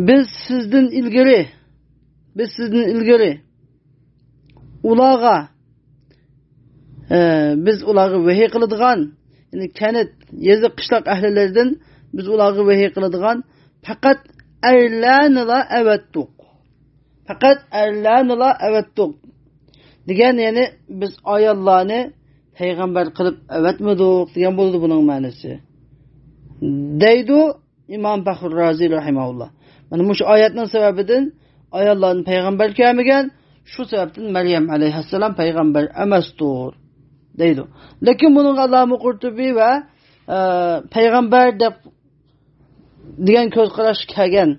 بىز سىزدىن ئىلگىرى، بىز سىزدىن ئىلگىرى ئۇلارغا، ئە، بىز ئۇلارغا ۋەھىي قىلىدىغان، يەنى كەنت، يېزا، قىشلاق ئەھلىلىرىدىن بىز ئۇلارغا ۋەھىي قىلىدىغان پەقەت ئەرلەرنىلا ئەۋەتتۇق. پەقەت ئەرلەرنىلا ئەۋەتتۇق دېگەن، يەنى بىز ئاياللارنى پەيغەمبەر قىلىپ ئەۋەتمىدۇق دېگەن بولىدۇ بۇنىڭ مەنىسى، دەيدۇ ئىمام پەخرۇر رازى رەھىمەھۇللا. مانا مۇشۇ ئايەتنىڭ سەۋەبىدىن ئاياللارنى پەيغەمبەر كەلمىگەن، شۇ سەۋەبتىن مەريەم ئەلەيھەسسالام پەيغەمبەر ئەمەستۇر، دەيدۇ. لېكىن بۇنىڭغا ئەللامە قۇرتۇبى ۋە، ئە، پەيغەمبەر دەپ دېگەن كۆز قاراش كەلگەن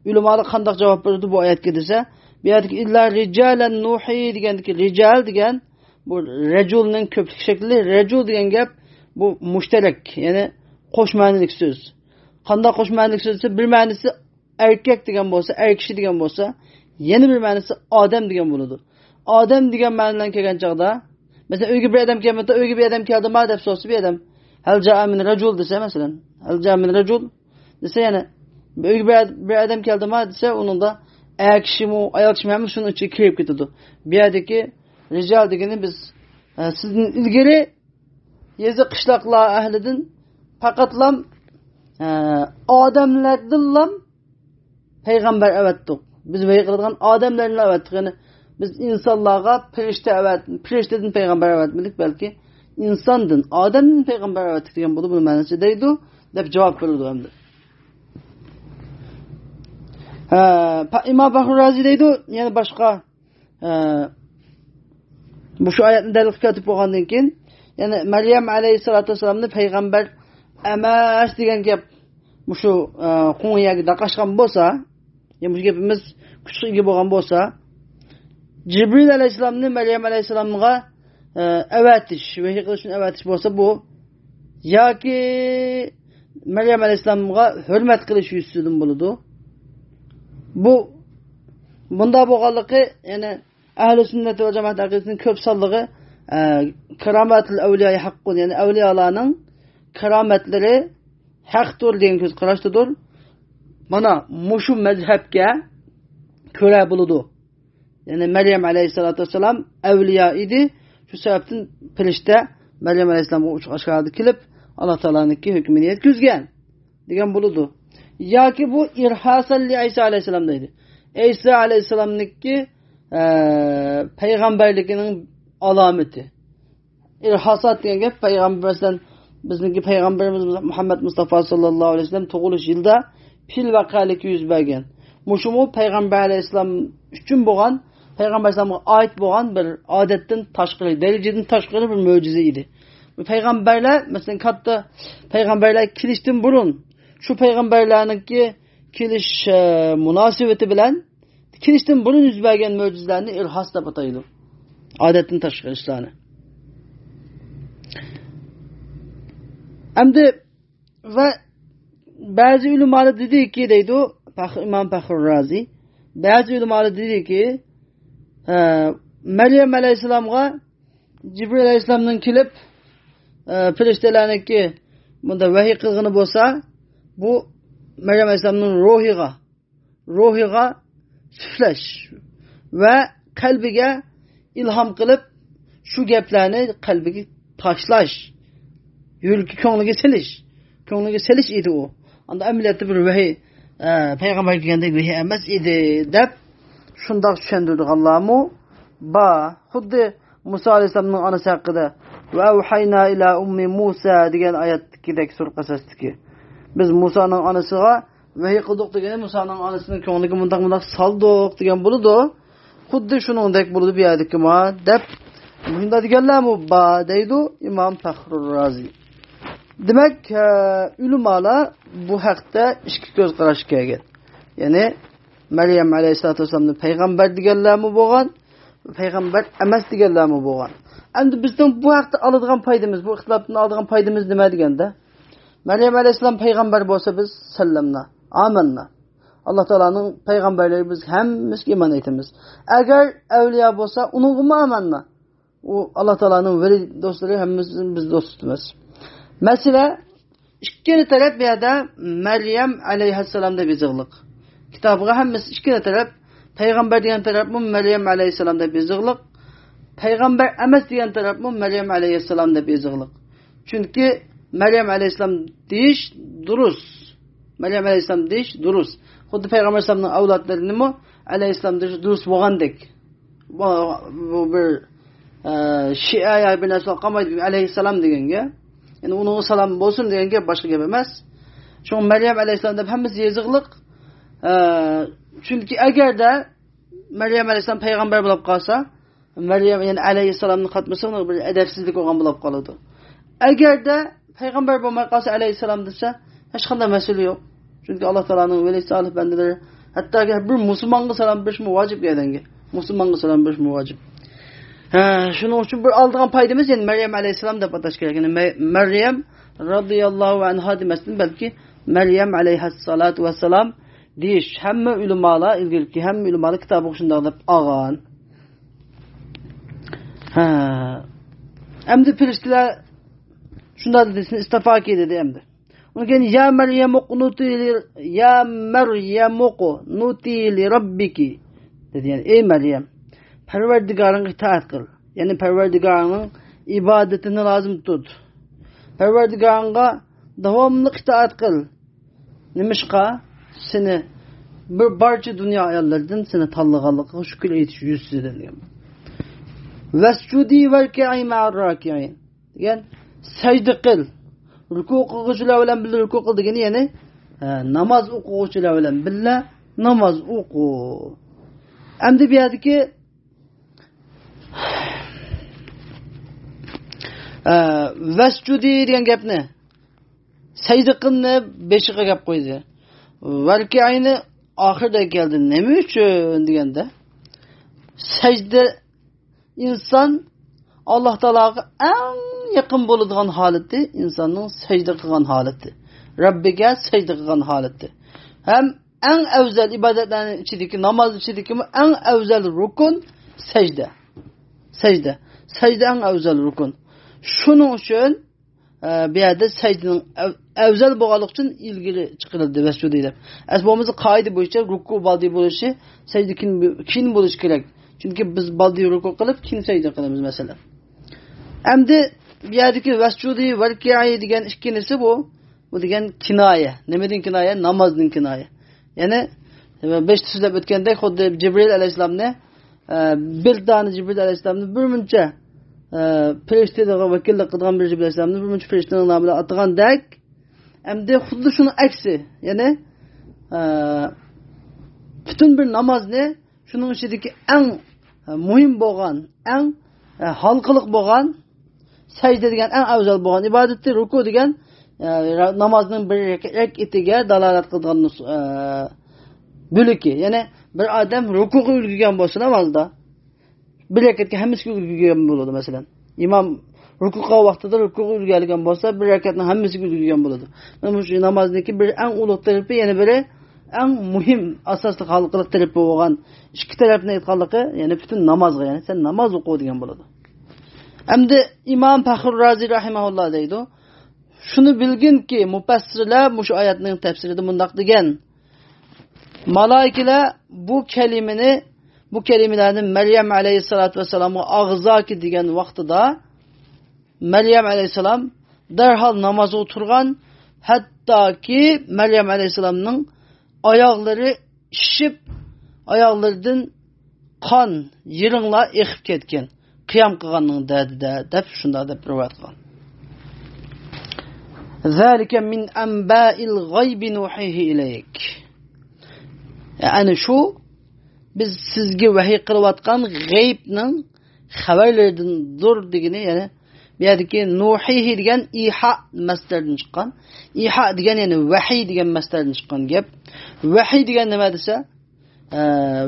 ئۆلىمالار قانداق جاۋاب بېرىدۇ بۇ ئايەتكە دېسە، بۇ يەردىكى «ئىللا رىجالەن نۇھى» دېگەندىكى رىجال دېگەن بۇ رەجۇلنىڭ كۆپلۈك شەكلى. رەجۇل دېگەن گەپ بۇ مۇشتەرەك، يەنى قوش مەنىلىك سۆز. قانداق قوش مەنىلىك سۆز دېسە، بىر مەنىسى ئەركەك دېگەن بولسا، ئەر كىشى دېگەن بولسا، يەنە بىر مەنىسى ئادەم دېگەن بولىدۇ. ئادەم دېگەن مەنىلەرگە كەلگەن چاغدا، مەسىلەن، «ئۆيگە بىر ئادەم كەلمەپتۇ، ئۆيگە بىر ئادەم كەلدىما؟» دەپ سورىسا، بىر ئادەم ھەل جائە مىن رەجۇل دېسە، مەسىلەن، ھەل جائە مىن رەجۇل دېسە، يەنى بىر ئۆيگە بىر، بىر ئادەم كەلدىما دېسە، ئۇنىڭدا ئەر كىشىمۇ، ئايال كىشىمۇ ھەممە شۇنىڭ ئىچىگە كىرىپ كېتىدۇ. بۇ يەردىكى رىجال دېگىنى بىز، ئە، سىزدىن ئىلگىرى يېزا قىشلاقلار ئەھلىدىن پەقەتلام، ئە، ئادەملەردىنلام پەيغەمبەر ئەۋەتتۇق. بىز ۋەھىي قىلىدىغان ئادەملەرنى ئەۋەتتۇق. يەنى بىز ئىنسانلارغا پەرىشتە ئەۋەت-، پەرىشتىدىن پەيغەمبەر ئەۋەتمىدۇق، بەلكى ئىنساندىن، ئادەمدىن پەيغەمبەر ئەۋەتتۇق دېگەن بولىدۇ، بۇنىڭ مەنىسى دەيدۇ، دەپ جاۋاب بېرىدۇ ئەمدى. ھە، پە-، ئىمام پەخرۇ رازى دەيدۇ، يەنە باشقا، ھە، مۇشۇ ئايەتنى دەلىل قىلىپ كەلتۈرۈپ بولغاندىن كېيىن، يەنى مەريەم ئەلەيھىسسالاتۇ ۋەسسالامنى پەيغەمبەر ئەمەس دېگەن گەپ مۇشۇ، ئە، قوڭ يەرگە داقاشقان بولسا، يا مۇشۇ گېپىمىز كۈچكە ئىگە بولغان بولسا، جىبرىل ئەلەيھىسسالامنى مەريەم ئەلەيھىسسالامغا، ئە، ئەۋەتىش، ۋەھىي قىلىشنى ئەۋەتىش بولسا، بۇ ياكى مەريەم ئەلەيھىسسالامغا ھۆرمەت قىلىش يۈزىسىدىن بولىدۇ. بۇ، بۇنداق بولغانلىقى، يەنى ئەھلى سۈننەت ۋە جامائەت ئەقىدىسىنىڭ كۆپ سانلىقى، ئە، كارامەتۇل ئەۋلىياي ھەققۇن، يەنى ئەۋلىيالارنىڭ كارامەتلىرى ھەقتۇر دېگەن كۆز قاراشتىدۇر. مانا مۇشۇ مەزھەپكە كۆرە بولىدۇ. يەنى مەريەم ئەلەيھىسسالاتۇ ۋەسسالام ئەۋلىيا ئىدى. شۇ سەۋەبتىن پەرىشتە مەريەم ئەلەيھىسسالامغا ئوچۇق ئاشكارىدا كېلىپ، ئاللا تائالانىڭكى ھۆكمىنى يەتكۈزگەن دېگەن بولىدۇ. ياكى بۇ ئىرھاسەن لى ئەيسا ئەلەيھىسسالام دەيدۇ. ئەيسا ئەلەيھىسسالامنىڭكى، ئە، پەيغەمبەرلىكىنىڭ ئالامىتى. ئىرھاسات دېگەن گەپ پەيغەمبەر، مەسىلەن، بىزنىڭكى پەيغەمبىرىمىز مۇھەممەد مۇستافا ساللاللاھۇ ئەلەيھى ۋەسەللەم تۇغۇلۇش يىلىدا پىل ۋەقەلىكى يۈز بەرگەن. مۇشۇمۇ پەيغەمبەر ئەلەيھىسسالام ئۈچۈن بولغان، پەيغەمبەر ئەلەيھىسسالامغا ئائىت بولغان بىر ئادەتتىن تاشقىرى، دەرىجىدىن تاشقىرى بىر مۆجىزە ئىدى. پەيغەمبەرلەر، مەسىلەن، كاتتا پەيغەمبەرلەر كېلىشتىن بۇرۇن، شۇ پەيغەمبەرلەرنىڭكى كېلىش، ئە، مۇناسىۋىتى بىلەن كېلىشتىن بۇرۇن يۈز بەرگەن مۆجىزىلەرنى ئىرھاس دەپ ئاتايدۇ. ئادەتتىن تاشقىرى ئىشلارنى. ئەمدى ۋە بەزى ئۆلىمالار دېدىكى، دەيدۇ، پەخ-، ئىمام پەخرۇر رازى، بەزى ئۆلىمالار دېدىكى، ئە، مەريەم ئەلەيھىسسالامغا جىبرىل ئەلەيھىسسالامنىڭ كېلىپ، ئە، پەرىشتىلەرنىڭكى بۇندا ۋەھىي قىلغىنى بولسا، بۇ مەريەم ئەلەيھىسسالامنىڭ روھىغا، روھىغا سۈپلەش ۋە قەلبىگە ئىلھام قىلىپ، شۇ گەپلەرنى قەلبىگە تاشلاش، يۈرىكى، كۆڭلىگە سېلىش، كۆڭلىگە سېلىش ئىدى ئۇ. ئاندا ئەمەلىيەتتە بىر ۋەھىي، ئە، پەيغەمبەر كەلگەندەك ۋەھىي ئەمەس ئىدى، دەپ شۇنداق چۈشەندۈرىدىغانلارمۇ بار. خۇددى مۇسا ئەلەيھىسسالامنىڭ ئانىسى ھەققىدە «ۋە ئەۋھەينا ئىلە ئۇممى مۇسا» دېگەن ئايەتتىكىدەك، سۈرە قەسەستىكى، «بىز مۇسانىڭ ئانىسىغا ۋەھىي قىلدۇق» دېگىنى، مۇسانىڭ ئانىسىنىڭ كۆڭلىگە مۇنداق، مۇنداق سالدۇق دېگەن بولىدۇ. خۇددى شۇنىڭدەك بولىدۇ بۇ يەردىكىمۇ، دەپ مۇشۇنداق دېگەنلەرمۇ بار، دەيدۇ ئىمام پەخرۇر رازى. دېمەك، ئە، ئۆلىمالار بۇ ھەقتە ئىككى كۆز قاراشقا كەلگەن. يەنى مەريەم ئەلەيھىسسالاتۇ ۋەسسالامنى پەيغەمبەر دېگەنلەرمۇ بولغان، پەيغەمبەر ئەمەس دېگەنلەرمۇ بولغان. ئەمدى بىزنىڭ بۇ ھەقتە ئالىدىغان پايدىمىز، بۇ ئىختىلاپتىن ئالىدىغان پايدىمىز نېمە دېگەندە، مەريەم ئەلەيھىسسالام پەيغەمبەر بولسا، بىز سەللەمنا، ئامەننا. ئاللا تائالانىڭ پەيغەمبەرلىرى، بىز ھەممىسىگە ئىمان ئېيتىمىز. ئەگەر ئەۋلىيا بولسا، ئۇنىڭغىمۇ ئامەننا. ئۇ ئاللا تائالانىڭ ۋەلىي دوستلىرى، ھەممىسىنى بىز دوست تۇتىمىز. مەسىلە، ئىككىلا تەرەپ بۇ يەردە مەريەم ئەلەيھەسسالام دەپ يېزىقلىق. كىتابىغا ھەممىسى ئىككىلا تەرەپ، پەيغەمبەر دېگەن تەرەپمۇ مەريەم ئەلەيھەسسالام دەپ يېزىقلىق، پەيغەمبەر ئەمەس دېگەن تەرەپمۇ مەريەم ئەلەيھەسسالام دەپ يېزىقلىق. چۈنكى مەريەم ئەلەيھەسسالام دېيىش دۇرۇس. مەريەم ئەلەيھەسسالام دېيىش دۇرۇس. خۇددى پەيغەمبەر ئەلەيھىسسالامنىڭ ئەۋلادلىرىنىمۇ ئەلەيھەسسالام دېيىش دۇرۇس بولغاندەك. بۇ، بۇ بىر، ئە، شىئە يا بىر نەرسە قالمايدۇ ئەلەيھىسسالام دېگەنگە. يەنى ئۇنىڭغا سالام بولسۇن دېگەن گەپ باشقا گەپ ئەمەس. شۇڭا مەريەم ئەلەيھىسسالام دەپ ھەممىسى يېزىقلىق. ئە، چۈنكى ئەگەردە مەريەم ئەلەيھىسسالام پەيغەمبەر بولۇپ قالسا، مەريەم، يەنى ئەلەيھىسسالامنى قاتمىسا، ئۇنىڭ بىر ئەدەپسىزلىك بولغان بولۇپ قالىدۇ. ئەگەردە پەيغەمبەر بولماي قالسا ئەلەيھىسسالام دېسە، ھېچقانداق مەسىلە يوق. چۈنكى ئاللا تائالانىڭ ۋەلىي سالىھ بەندىلىرى، ھەتتاكى بىر مۇسۇلمانغا سالام بېرىشمۇ ۋاجىپ ئادەمگە. مۇسۇلمانغا سالام بېرىشمۇ ۋاجىپ. ھە، شۇنىڭ ئۈچۈن بىر ئالىدىغان پايدىمىز، يەنى مەريەم ئەلەيھىسسالام دەپ ئاتاش كېرەك. يەنى مە-، مەريەم رازىياللاھۇ ئەنھا دېمەستىن، بەلكى مەريەم ئەلەيھەسسالاتۇ ۋەسسالام دېيىش، ھەممە ئۆلىمالار، ئىلگىرىكى ھەممە ئۆلىمالار كىتابىغا شۇنداق دەپ ئالغان. ھە. ئەمدى پەرىشتىلەر شۇنداق دېدى، سېنى ئىستافاكى دېدى ئەمدى. ئۇنىڭ كېيىن، يا مەريەم ئۇقنۇتى لى-، يا مەريەم ئۇقنۇتى لىرەببىكى دېدى. يەنى، ئەي مەريەم، پەرۋەردىگارىڭغا ئىتائەت قىل. يەنى پەرۋەردىگارىڭنىڭ ئىبادىتىنى لازىم تۇت. پەرۋەردىگارىڭغا داۋاملىق ئىتائەت قىل. نېمىشقا؟ سېنى بىر بارچە دۇنيا ئاياللىرىدىن سېنى تاللىغانلىقىغا شۈكۈر ئېيتىش يۈزىسىدىن دېگەن. ۋەسجۇدى ۋەركەئى مەئەر راكىئىن دېگەن، سەجدە قىل. رۇكۇ قىلغۇچىلار بىلەن بىللە رۇكۇ قىل دېگىنى، يەنى، ئە، ناماز ئوقۇغۇچىلار بىلەن بىللە ناماز ئوقۇ. ئەمدى بۇ يەردىكى، ئە، ۋەسجۇدى دېگەن گەپنى، سەجدە قىلنى بېشىغا گەپ قويدى. ۋەركەئىنى ئاخىرىدا كەلدى. نېمە ئۈچۈن دېگەندە، سەجدە ئىنسان ئاللاھ تائالاغا ئەڭ يېقىن بولىدىغان ھالىتى، ئىنساننىڭ سەجدە قىلغان ھالىتى، رەببىگە سەجدە قىلغان ھالىتى. ھەم ئەڭ ئەۋزەل ئىبادەتلەرنىڭ ئىچىدىكى، ناماز ئىچىدىكىمۇ ئەڭ ئەۋزەل رۇكۇن سەجدە. سەجدە. سەجدە ئەڭ ئەۋزەل رۇكۇن. شۇنىڭ ئۈچۈن ئە، بۇ يەردە سەجدىنىڭ ئەۋ-، ئەۋزەل بولغانلىقى ئۈچۈن ئىلگىرى چىقىرىلدى، ۋەسجۇدى دەپ. ئەس بولمىسا قائىدە بويىچە رۇكۇ بالدى بولۇشى، سەجدە كېيىن، كېيىن بولۇشى كېرەك. چۈنكى بىز بالدى رۇكۇ قىلىپ، كېيىن سەجدە قىلىمىز، مەسىلەن. ئەمدى بۇ يەردىكى ۋەسجۇدى ۋەركەئى دېگەن ئىككىنچىسى بۇ. بۇ دېگەن كىنايە. نېمىدىن كىنايە؟ نامازدىن كىنايە. يەنى، بېشىدا سۆزلەپ ئۆتكەندەك، خۇددى جىبرىل ئەلەيھىسسالامنى، ئە، بىر دانە جىبرىل ئەلەيھىسسالامنى بىر مۇنچە، ئە، پەرىشتىلەرگە ۋەكىللىك قىلىدىغان بىر جىبرىل ئەلەيھىسسالامنى بىر مۇنچە پەرىشتىنىڭ نامى بىلەن ئاتىغاندەك، ئەمدى خۇددى شۇنىڭ ئەكسى، يەنى، ئە، پۈتۈن بىر نامازنى شۇنىڭ ئىچىدىكى ئەڭ، ئە، مۇھىم بولغان، ئەڭ، ئە، ھالقىلىق بولغان سەجدە دېگەن ئەڭ ئەۋزەل بولغان ئىبادىتى، رۇكۇ دېگەن، ئە، نامازنىڭ بىر رەك-، رەكئىتىگە دالالەت قىلىدىغان نۇس-، ئە، بۆلىكى. يەنى بىر ئادەم رۇكۇغا ئۈلگۈرگەن بولسا نامازدا، بىر رەكەتكە ھەممىسىگە ئۈلگۈرگەن بولىدۇ، مەسىلەن. ئىمام رۇكۇ قىلغان ۋاقتىدا رۇكۇغا ئۈلگۈرگەن بولسا، بىر رەكەتنىڭ ھەممىسىگە ئۈلگۈرگەن بولىدۇ. مانا شۇ نامازنىڭكى بىر ئەڭ ئۇلۇغ تەرىپى، يەنە بىرى ئەڭ مۇھىم، ئاساسلىق، ھالقىلىق تەرىپى بولغان ئىككى تەرەپنى ئېيتقانلىقى، يەنى پۈتۈن نامازغا، يەنى سەن ناماز ئوقۇ دېگەن بولىدۇ. ئەمدى ئىمام پەخرۇر رازى رەھىمەھۇللا دەيدۇ، شۇنى بىلگىنكى، مۇپەسسىرلەر مۇشۇ ئايەتنىڭ تەپسىرىدە مۇنداق دېگەن، مالائىكىلەر بۇ كەلىمىنى، بۇ كەلىمىلەرنى مەريەم ئەلەيھىسسالاتۇ ۋەسسالامغا ئاغزاكى دېگەن ۋاقتىدا، مەريەم ئەلەيھىسسالام دەرھال نامازغا تۇرغان، ھەتتاكى مەريەم ئەلەيھىسسالامنىڭ ئاياغلىرى شىشىپ، ئاياغلىرىدىن قان يىرىڭلار ئېقىپ كەتكەن، قىيام قىلغاننىڭ دەردىدە، دەپ شۇنداق دەپ رىۋايەت قىلغان. ذلك من أنباء الغيب نوحيه إليك. يەنى شۇ بىز سىزگە ۋەھىي قىلىۋاتقان غەيبنىڭ خەۋەرلىرىدىندۇر دېگىنى، يەنى بۇ يەردىكى نۇھىھى دېگەن ئىھا مەسدەردىن چىققان. ئىھا دېگەن، يەنى ۋەھىي دېگەن مەسدەردىن چىققان گەپ. ۋەھىي دېگەن نېمە دېسە، ئە،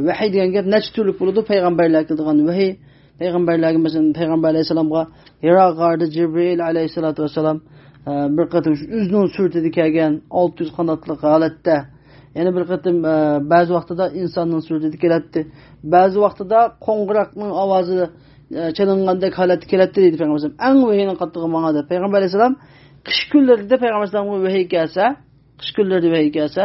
ۋەھىي دېگەن گەپ نەچچە تۈرلۈك بولىدۇ. پەيغەمبەرلەرگە كېلىدىغان ۋەھىي، پەيغەمبەرلەرگە، مەسىلەن، پەيغەمبەر ئەلەيھىسسالامغا ھىرا غارىدا جىبرىئىل ئەلەيھىسسالاتۇ ۋەسسالام، ئە، بىر قېتىم شۇ ئۆزىنىڭ سۈرىتىدە كەلگەن، ئالتە يۈز قاناتلىق ھالەتتە. يەنە بىر قېتىم، ئە، بەزى ۋاقتىدا ئىنساننىڭ سۈرىتىدە كېلەتتى. بەزى ۋاقتىدا قوڭغۇراقنىڭ ئاۋازى، ئە، چېلىنغاندەك ھالەتتە كېلەتتى دەيدۇ پەيغەمبەر ئەلەيھىسسالام. ئەڭ ۋەھىينىڭ قاتتىقى ماڭا دەپ. پەيغەمبەر ئەلەيھىسسالام قىش كۈنلىرىدە پەيغەمبەر ئەلەيھىسسالامغا ۋەھىي كەلسە، قىش كۈنلىرىدە ۋەھىي كەلسە،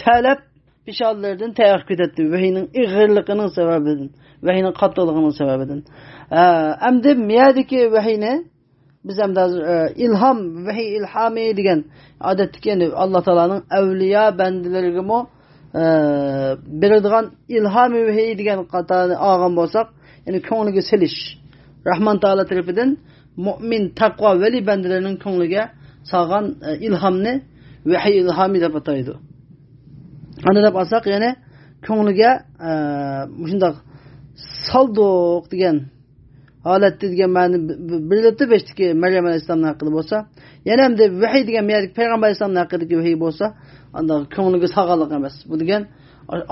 تەلەپ پېشانىلىرىدىن تەر ئېقىپ كېتەتتى. ۋەھىينىڭ ئېغىرلىقىنىڭ سەۋەبىدىن، ۋەھىينىڭ قاتتىقلىقىنىڭ سەۋەبىدىن. ئە، ئەمدى مىيەدىكى ۋەھىينى بىز ئەمدى ھازىر، ئە، ئىلھام، ۋەھىي ئىلھامى دېگەن ئادەتتىكى، يەنى ئاللا تائالانىڭ ئەۋلىيا بەندىلىرىگىمۇ، ئە، بېرىدىغان ئىلھامى ۋەھىي دېگەن قاتارنى ئالغان بولساق، يەنى كۆڭلىگە سېلىش. راھمان تائالا تەرىپىدىن مۇئمىن، تەقۋا، ۋەلى بەندىلىرىنىڭ كۆڭلىگە سالغان، ئە، ئىلھامنى ۋەھىي ئىلھامى دەپ ئاتايدۇ. ئانداق دەپ ئالساق، يەنى كۆڭلىگە، ئە، مۇشۇنداق سالدۇق دېگەن ھالەتتە دېگەن مەنىنى بىلدۈرۈپتۇ. بېشىدىكى مەريەم ئەلەيھىسسالامنىڭ ھەققىدە بولسا، يەنە ئەمدى ۋەھىي دېگەن مەيەردىكى پەيغەمبەر ئەلەيھىسسالامنىڭ ھەققىدىكى ۋەھىي بولسا، ئانداق كۆڭلىگە سالغانلىق ئەمەس. بۇ دېگەن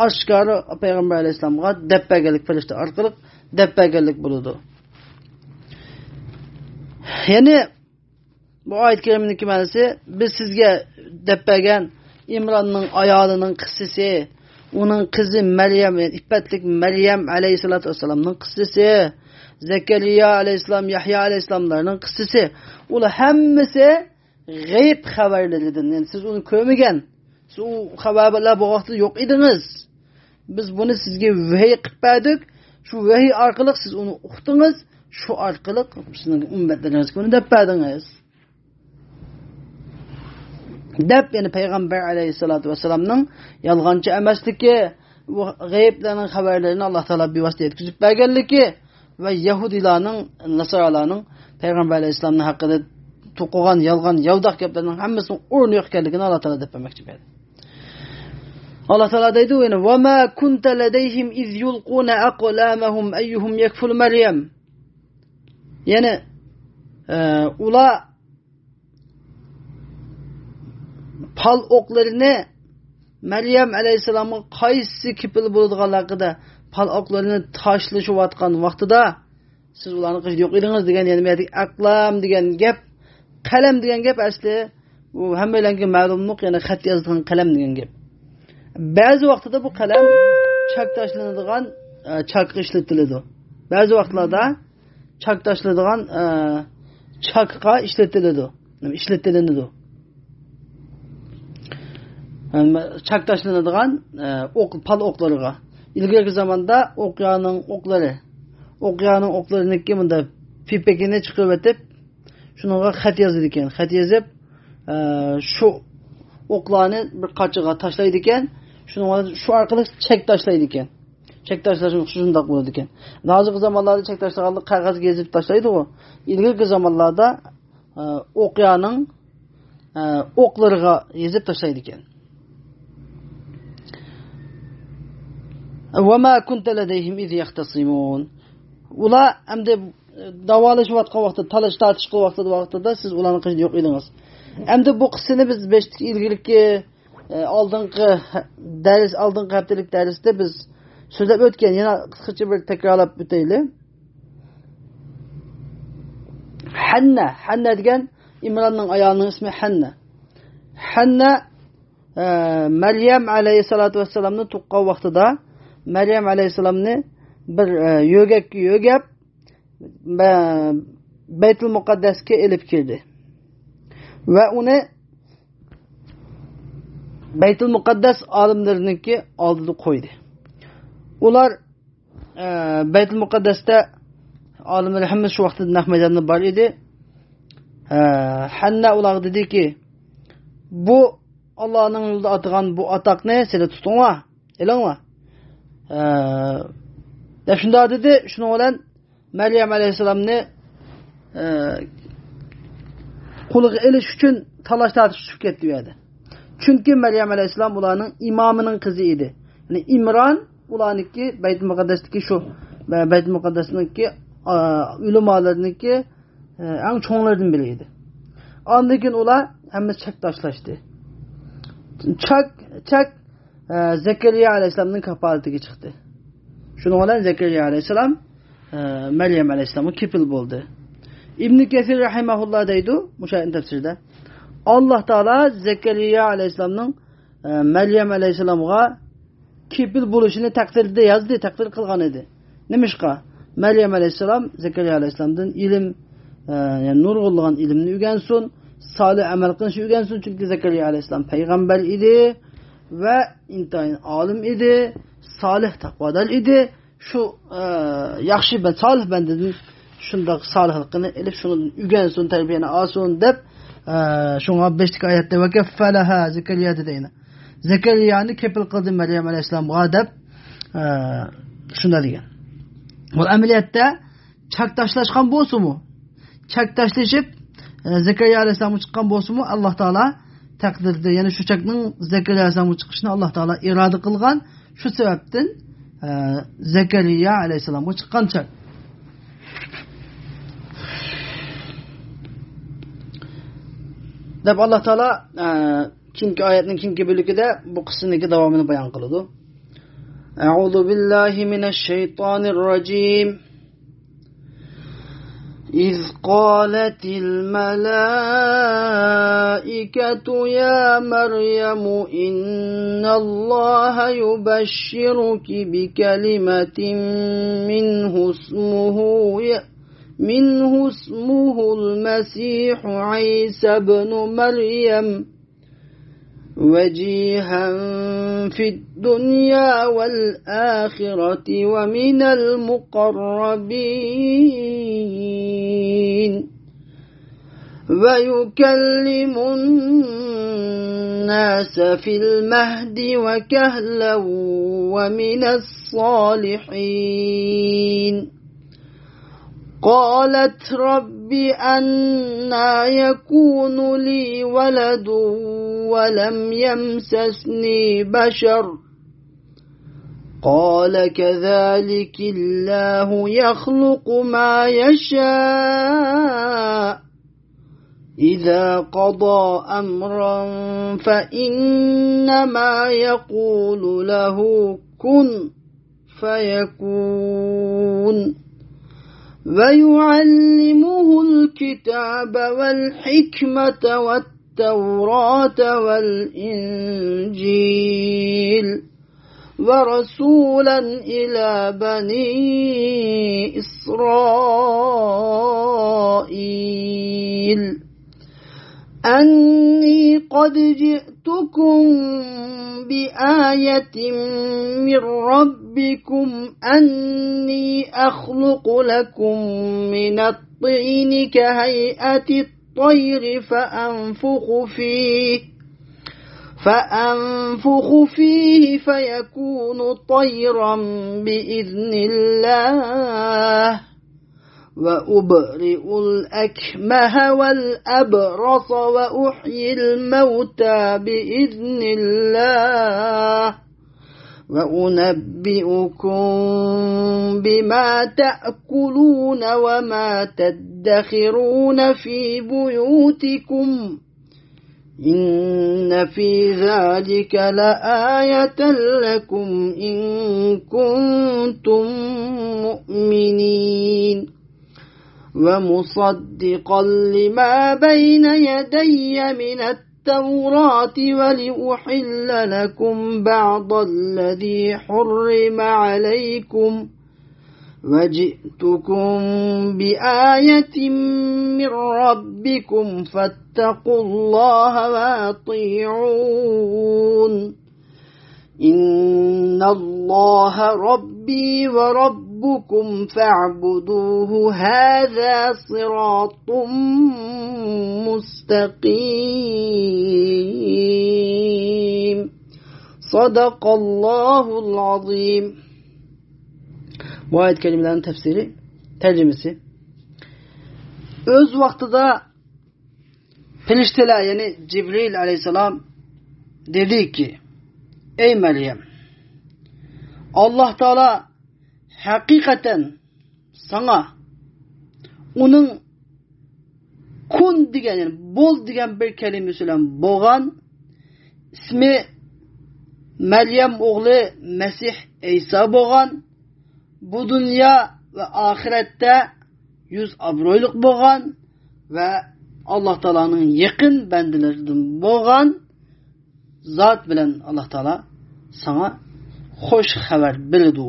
ئاشكارا پەيغەمبەر ئەلەيھىسسالامغا دەپ بەرگەنلىك، پەرىشتە ئارقىلىق دەپ بەرگەنلىك بولىدۇ. يەنى بۇ ئايەت كەرىمىنىڭكى مەنىسى، بىز سىزگە دەپ بەرگەن ئىمراننىڭ ئايالىنىڭ قىسسىسى، ئۇنىڭ قىزى مەريەم، يەنى ئىپپەتلىك مەريەم ئەلەيھىسسالاتۇ ۋەسسالامنىڭ قىسسىسى، زەكەرىيا ئەلەيھىسسالام، يەھيا ئەلەيھىسسالاملارنىڭ قىسسىسى، ئۇلار ھەممىسى غەيىب خەۋەرلىرىدىن، يەنى سىز ئۇنى كۆرمىگەن، سىز ئۇ خەۋەرلەر بۇ ۋاقىتتا يوق ئىدىڭىز. بىز بۇنى سىزگە ۋەھىي قىلىپ بەردۇق. شۇ ۋەھىي ئارقىلىق سىز ئۇنى ئۇقتىڭىز. شۇ ئارقىلىق سىزنىڭ ئۈممەتلىرىڭىزگە ئۇنى دەپ بەردىڭىز. دەپ، يەنى پەيغەمبەر ئەلەيھىسسالاتۇ ۋەسسالامنىڭ يالغانچى ئەمەسلىكى، بۇ غەيىبلەرنىڭ خەۋەرلىرىنى ئاللا تائالا بىۋاسىتە يەتكۈزۈپ بەرگەنلىكى ۋە يەھۇدىيلارنىڭ، ناسارالارنىڭ پەيغەمبەر ئەلەيھىسسالامنىڭ ھەققىدە توقۇغان يالغان، ياۋىداق گەپلەرنىڭ ھەممىسىنىڭ ئورنى يوق ئىكەنلىكىنى ئاللا تائالا دەپ بەرمەكچى بۇ يەردە. ئاللا تائالا دەيدۇ يەنە، «وما كنت لديهم إذ يلقون أقلامهم أيهم يكفل مريم.» يەنى، ئە، ئۇلار پال ئوقلىرىنى مەريەم ئەلەيھىسسالامغا قايسى كېپىل بولىدىغانلىقىدا پال ئوقلىرىنى تاشلىشىۋاتقان ۋاقتىدا، سىز ئۇلارنىڭ قېشىدا يوق ئىدىڭىز دېگەن، يەنى بۇ يەردىكى ئەقلام دېگەن گەپ، قەلەم دېگەن گەپ ئەسلى ئۇ ھەممەيلەنگە مەلۇملۇق، يەنى خەت يازىدىغان قەلەم دېگەن گەپ. بەزى ۋاقتىدا بۇ قەلەم چاك تاشلىنىدىغان، ئە، چاكقا ئىشلىتىلىدۇ. بەزى ۋاقىتلاردا چاك تاشلىدىغان، ئە، چاكقا ئىشلىتىلىدۇ. ئىشلىتىلىنىدۇ. ئە، چاك تاشلىنىدىغان، ئە، ئوق، پال ئوقلىرىغا. ئىلگىرىكى زاماندا ئوقيانىڭ ئوقلىرى، ئوقيانىڭ ئوقلىرىنىڭكى مۇنداق پىپىكىنى چىقىرىۋېتىپ، شۇنىڭغا خەت يازىدىكەن. خەت يېزىپ، ئە، شۇ ئوقلارنى بىر قاچىغا تاشلايدىكەن. شۇنىڭغا، شۇ ئارقىلىق چەك تاشلايدىكەن. چەك تاشلاش شۇنداق بولىدىكەن. ھازىرقى زامانلاردا چەك تاشلىغاندا قەغەزگە يېزىپ تاشلايدىغۇ. ئىلگىرىكى زامانلاردا، ئە، ئوقيانىڭ، ئە، ئوقلىرىغا يېزىپ تاشلايدىكەن. وما كنت لديهم إذ يختصمون. ئۇلار ئەمدى داۋالىشىۋاتقان ۋاقتىدا، تالاش تارتىشقان ۋاقتىدا، ۋاقتىدا سىز ئۇلارنىڭ قېشىدا يوق ئىدىڭىز. ئەمدى بۇ قىسسىنى بىز بېشتىكى ئىلگىرىكى، ئە، ئالدىنقى دەرس، ئالدىنقى ھەپتىلىك دەرستە بىز سۆزلەپ ئۆتكەن. يەنە قىسقىچە بىر تەكرارلاپ ئۆتەيلى. ھەننە، ھەننە دېگەن ئىمراننىڭ ئايالىنىڭ ئىسمى ھەننە. ھەننە، ئە، مەريەم ئەلەيھىسسالاتۇ ۋەسسالامنى تۇغقان ۋاقتىدا مەريەم ئەلەيھىسسالامنى بىر، ئە، يۆگەككە يۆگەپ، بە-، بەيتۇل مۇقەددەسكە ئېلىپ كىردى ۋە ئۇنى بەيتۇل مۇقەددەس ئالىملىرىنىڭكى ئالدىدا قويدى. ئۇلار، ئە، بەيتۇل مۇقەددەستە ئالىملار ھەممىسى شۇ ۋاقىتتا نەق مەيداندا بار ئىدى. ئە، ھەننە ئۇلارغا دېدىكى، بۇ ئاللانىڭ يولىدا ئاتىغان بۇ ئاتاقنى سىلەر تۇتۇڭلار، ئېلىڭلار. ئە، دەپ شۇنداق دېدى. شۇنىڭ بىلەن مەريەم ئەلەيھىسسالامنى، ئە، قولىغا ئېلىش ئۈچۈن تالاش تارتىش چۈشۈپ كەتتى ئۇ يەردە. چۈنكى مەريەم ئەلەيھىسسالام ئۇلارنىڭ ئىمامىنىڭ قىزى ئىدى. يەنى ئىمران ئۇلارنىڭكى بەيتۇل مۇقەددەستىكى شۇ، بەيتۇل مۇقەددەسنىڭكى، ئە، ئۆلىمالىرىنىڭكى، ئە، ئەڭ چوڭلىرىدىن بىرى ئىدى. ئاندىن كېيىن ئۇلار ھەممىسى چەك تاشلاشتى. چەك، چەك ئە، زەكەرىيا ئەلەيھىسسالامنىڭ كاپالىتىگە چىقتى. شۇنىڭ بىلەن زەكەرىيا ئەلەيھىسسالام، ئە، مەريەم ئەلەيھىسسالامغا كېپىل بولدى. ئىبنى كەسىر رەھىمەھۇللا دەيدۇ، مۇشۇ ئايەتنىڭ تەپسىرىدە، ئاللا تائالا زەكەرىيا ئەلەيھىسسالامنىڭ، ئە، مەريەم ئەلەيھىسسالامغا كېپىل بولۇشىنى تەقدىردە يازدى، تەقدىر قىلغان ئىدى. نېمىشقا؟ مەريەم ئەلەيھىسسالام زەكەرىيا ئەلەيھىسسالامدىن ئىلىم، ئە، يەنى نۇرغۇنلىغان ئىلىمنى ئۆگەنسۇن، سالىھ ئەمەل قىلىشنى ئۆگەنسۇن. چۈنكى زەكەرىيا ئەلەيھىسسالام پەيغەمبەر ئىدى ۋە ئىنتايىن ئالىم ئىدى، سالىھ، تەقۋادار ئىدى. شۇ، ئە، ياخشى بە-، سالىھ بەندىدىن شۇنداق سالىھلىقىنى ئېلىپ، شۇنىڭدىن ئۆگەنسۇن، تەربىيەنى ئالسۇن دەپ، ئە، شۇڭا بەشتىكى ئايەتتە «ۋەكەففەلەھا زەكەرىيا» دېدى يەنە. زەكەرىيانى كېپىل قىلدى مەريەم ئەلەيھىسسالامغا دەپ، ئە، شۇنداق دېگەن. بۇ ئەمەلىيەتتە چاك تاشلاشقان بولسىمۇ، چاك تاشلىشىپ، ئە، زەكەرىيا ئەلەيھىسسالامغا چىققان بولسىمۇ، ئاللا تائالا تەقدىردە، يەنى شۇ چاكنىڭ زەكەرىيا ئەلەيھىسسالامغا چىقىشىنى ئاللا تائالا ئىرادە قىلغان. شۇ سەۋەبتىن، ئە، زەكەرىيا ئەلەيھىسسالامغا چىققان چاك. دەپ ئاللا تائالا، ئە، كېيىنكى ئايەتنىڭ كېيىنكى بۆلىكىدە بۇ قىسسىنىڭكى داۋامىنى بايان قىلىدۇ. أعوذ بالله من الشيطان الرجيم. إذ قالت الملائكة يا مريم إن الله يبشرك بكلمة منه اسمه ي-، منه اسمه المسيح عيسى ابن مريم وجيها في الدنيا والآخرة ومن المقربين ويكلم الناس في المهد وكهلا ومن الصالحين. قالت رب أنى يكون لي ولد ولم يمسسني بشر. قال كذلك الله يخلق ما يشاء إذا قضى أمرا فإنما يقول له كن فيكون. ويعلمه الكتاب والحكمة والتوراة والإنجيل ورسولا إلى بني إسرائيل أني قد جئتكم بآية من ربكم أني أخلق لكم من الطين كهيئة الطير فأنفخ فيه فأنفخ فيه فيكون طيرا بإذن الله وأبرئ الأكمه والأبرص وأحيي الموتى بإذن الله وأنبئكم بما تأكلون وما تدخرون في بيوتكم إن في ذلك لآية لكم إن كنتم مؤمنين ومصدقا لما بين يدي من التوراة ولأحل لكم بعض الذي حرم عليكم وجئتكم بآية من ربكم فاتقوا الله وأطيعون إن الله ربي وربكم فاعبدوه هذا صراط مستقيم صدق الله العظيم. بۇ ئايەت كەرىمىلەرنىڭ تەپسىرى، تەرجىمىسى. ئۆز ۋاقتىدا پەرىشتىلەر، يەنى جىبرىل ئەلەيھىسسالام دېدىكى، ئەي مەريەم، ئاللاھ تائالا ھەقىقەتەن ساڭا ئۇنىڭ كۇن دېگەن، يەنى بول دېگەن بىر كەلىمىسى بىلەن بولغان، ئىسمى مەريەم ئوغلى مەسىھ ئەيسا بولغان، بۇ دۇنيا ۋە ئاخىرەتتە يۈز ئابرۇيلۇق بولغان ۋە ئاللاھ تائالانىڭ يېقىن بەندىلىرىدىن بولغان زات بىلەن ئاللاھ تائالا ساڭا خوش خەۋەر بېرىدۇ،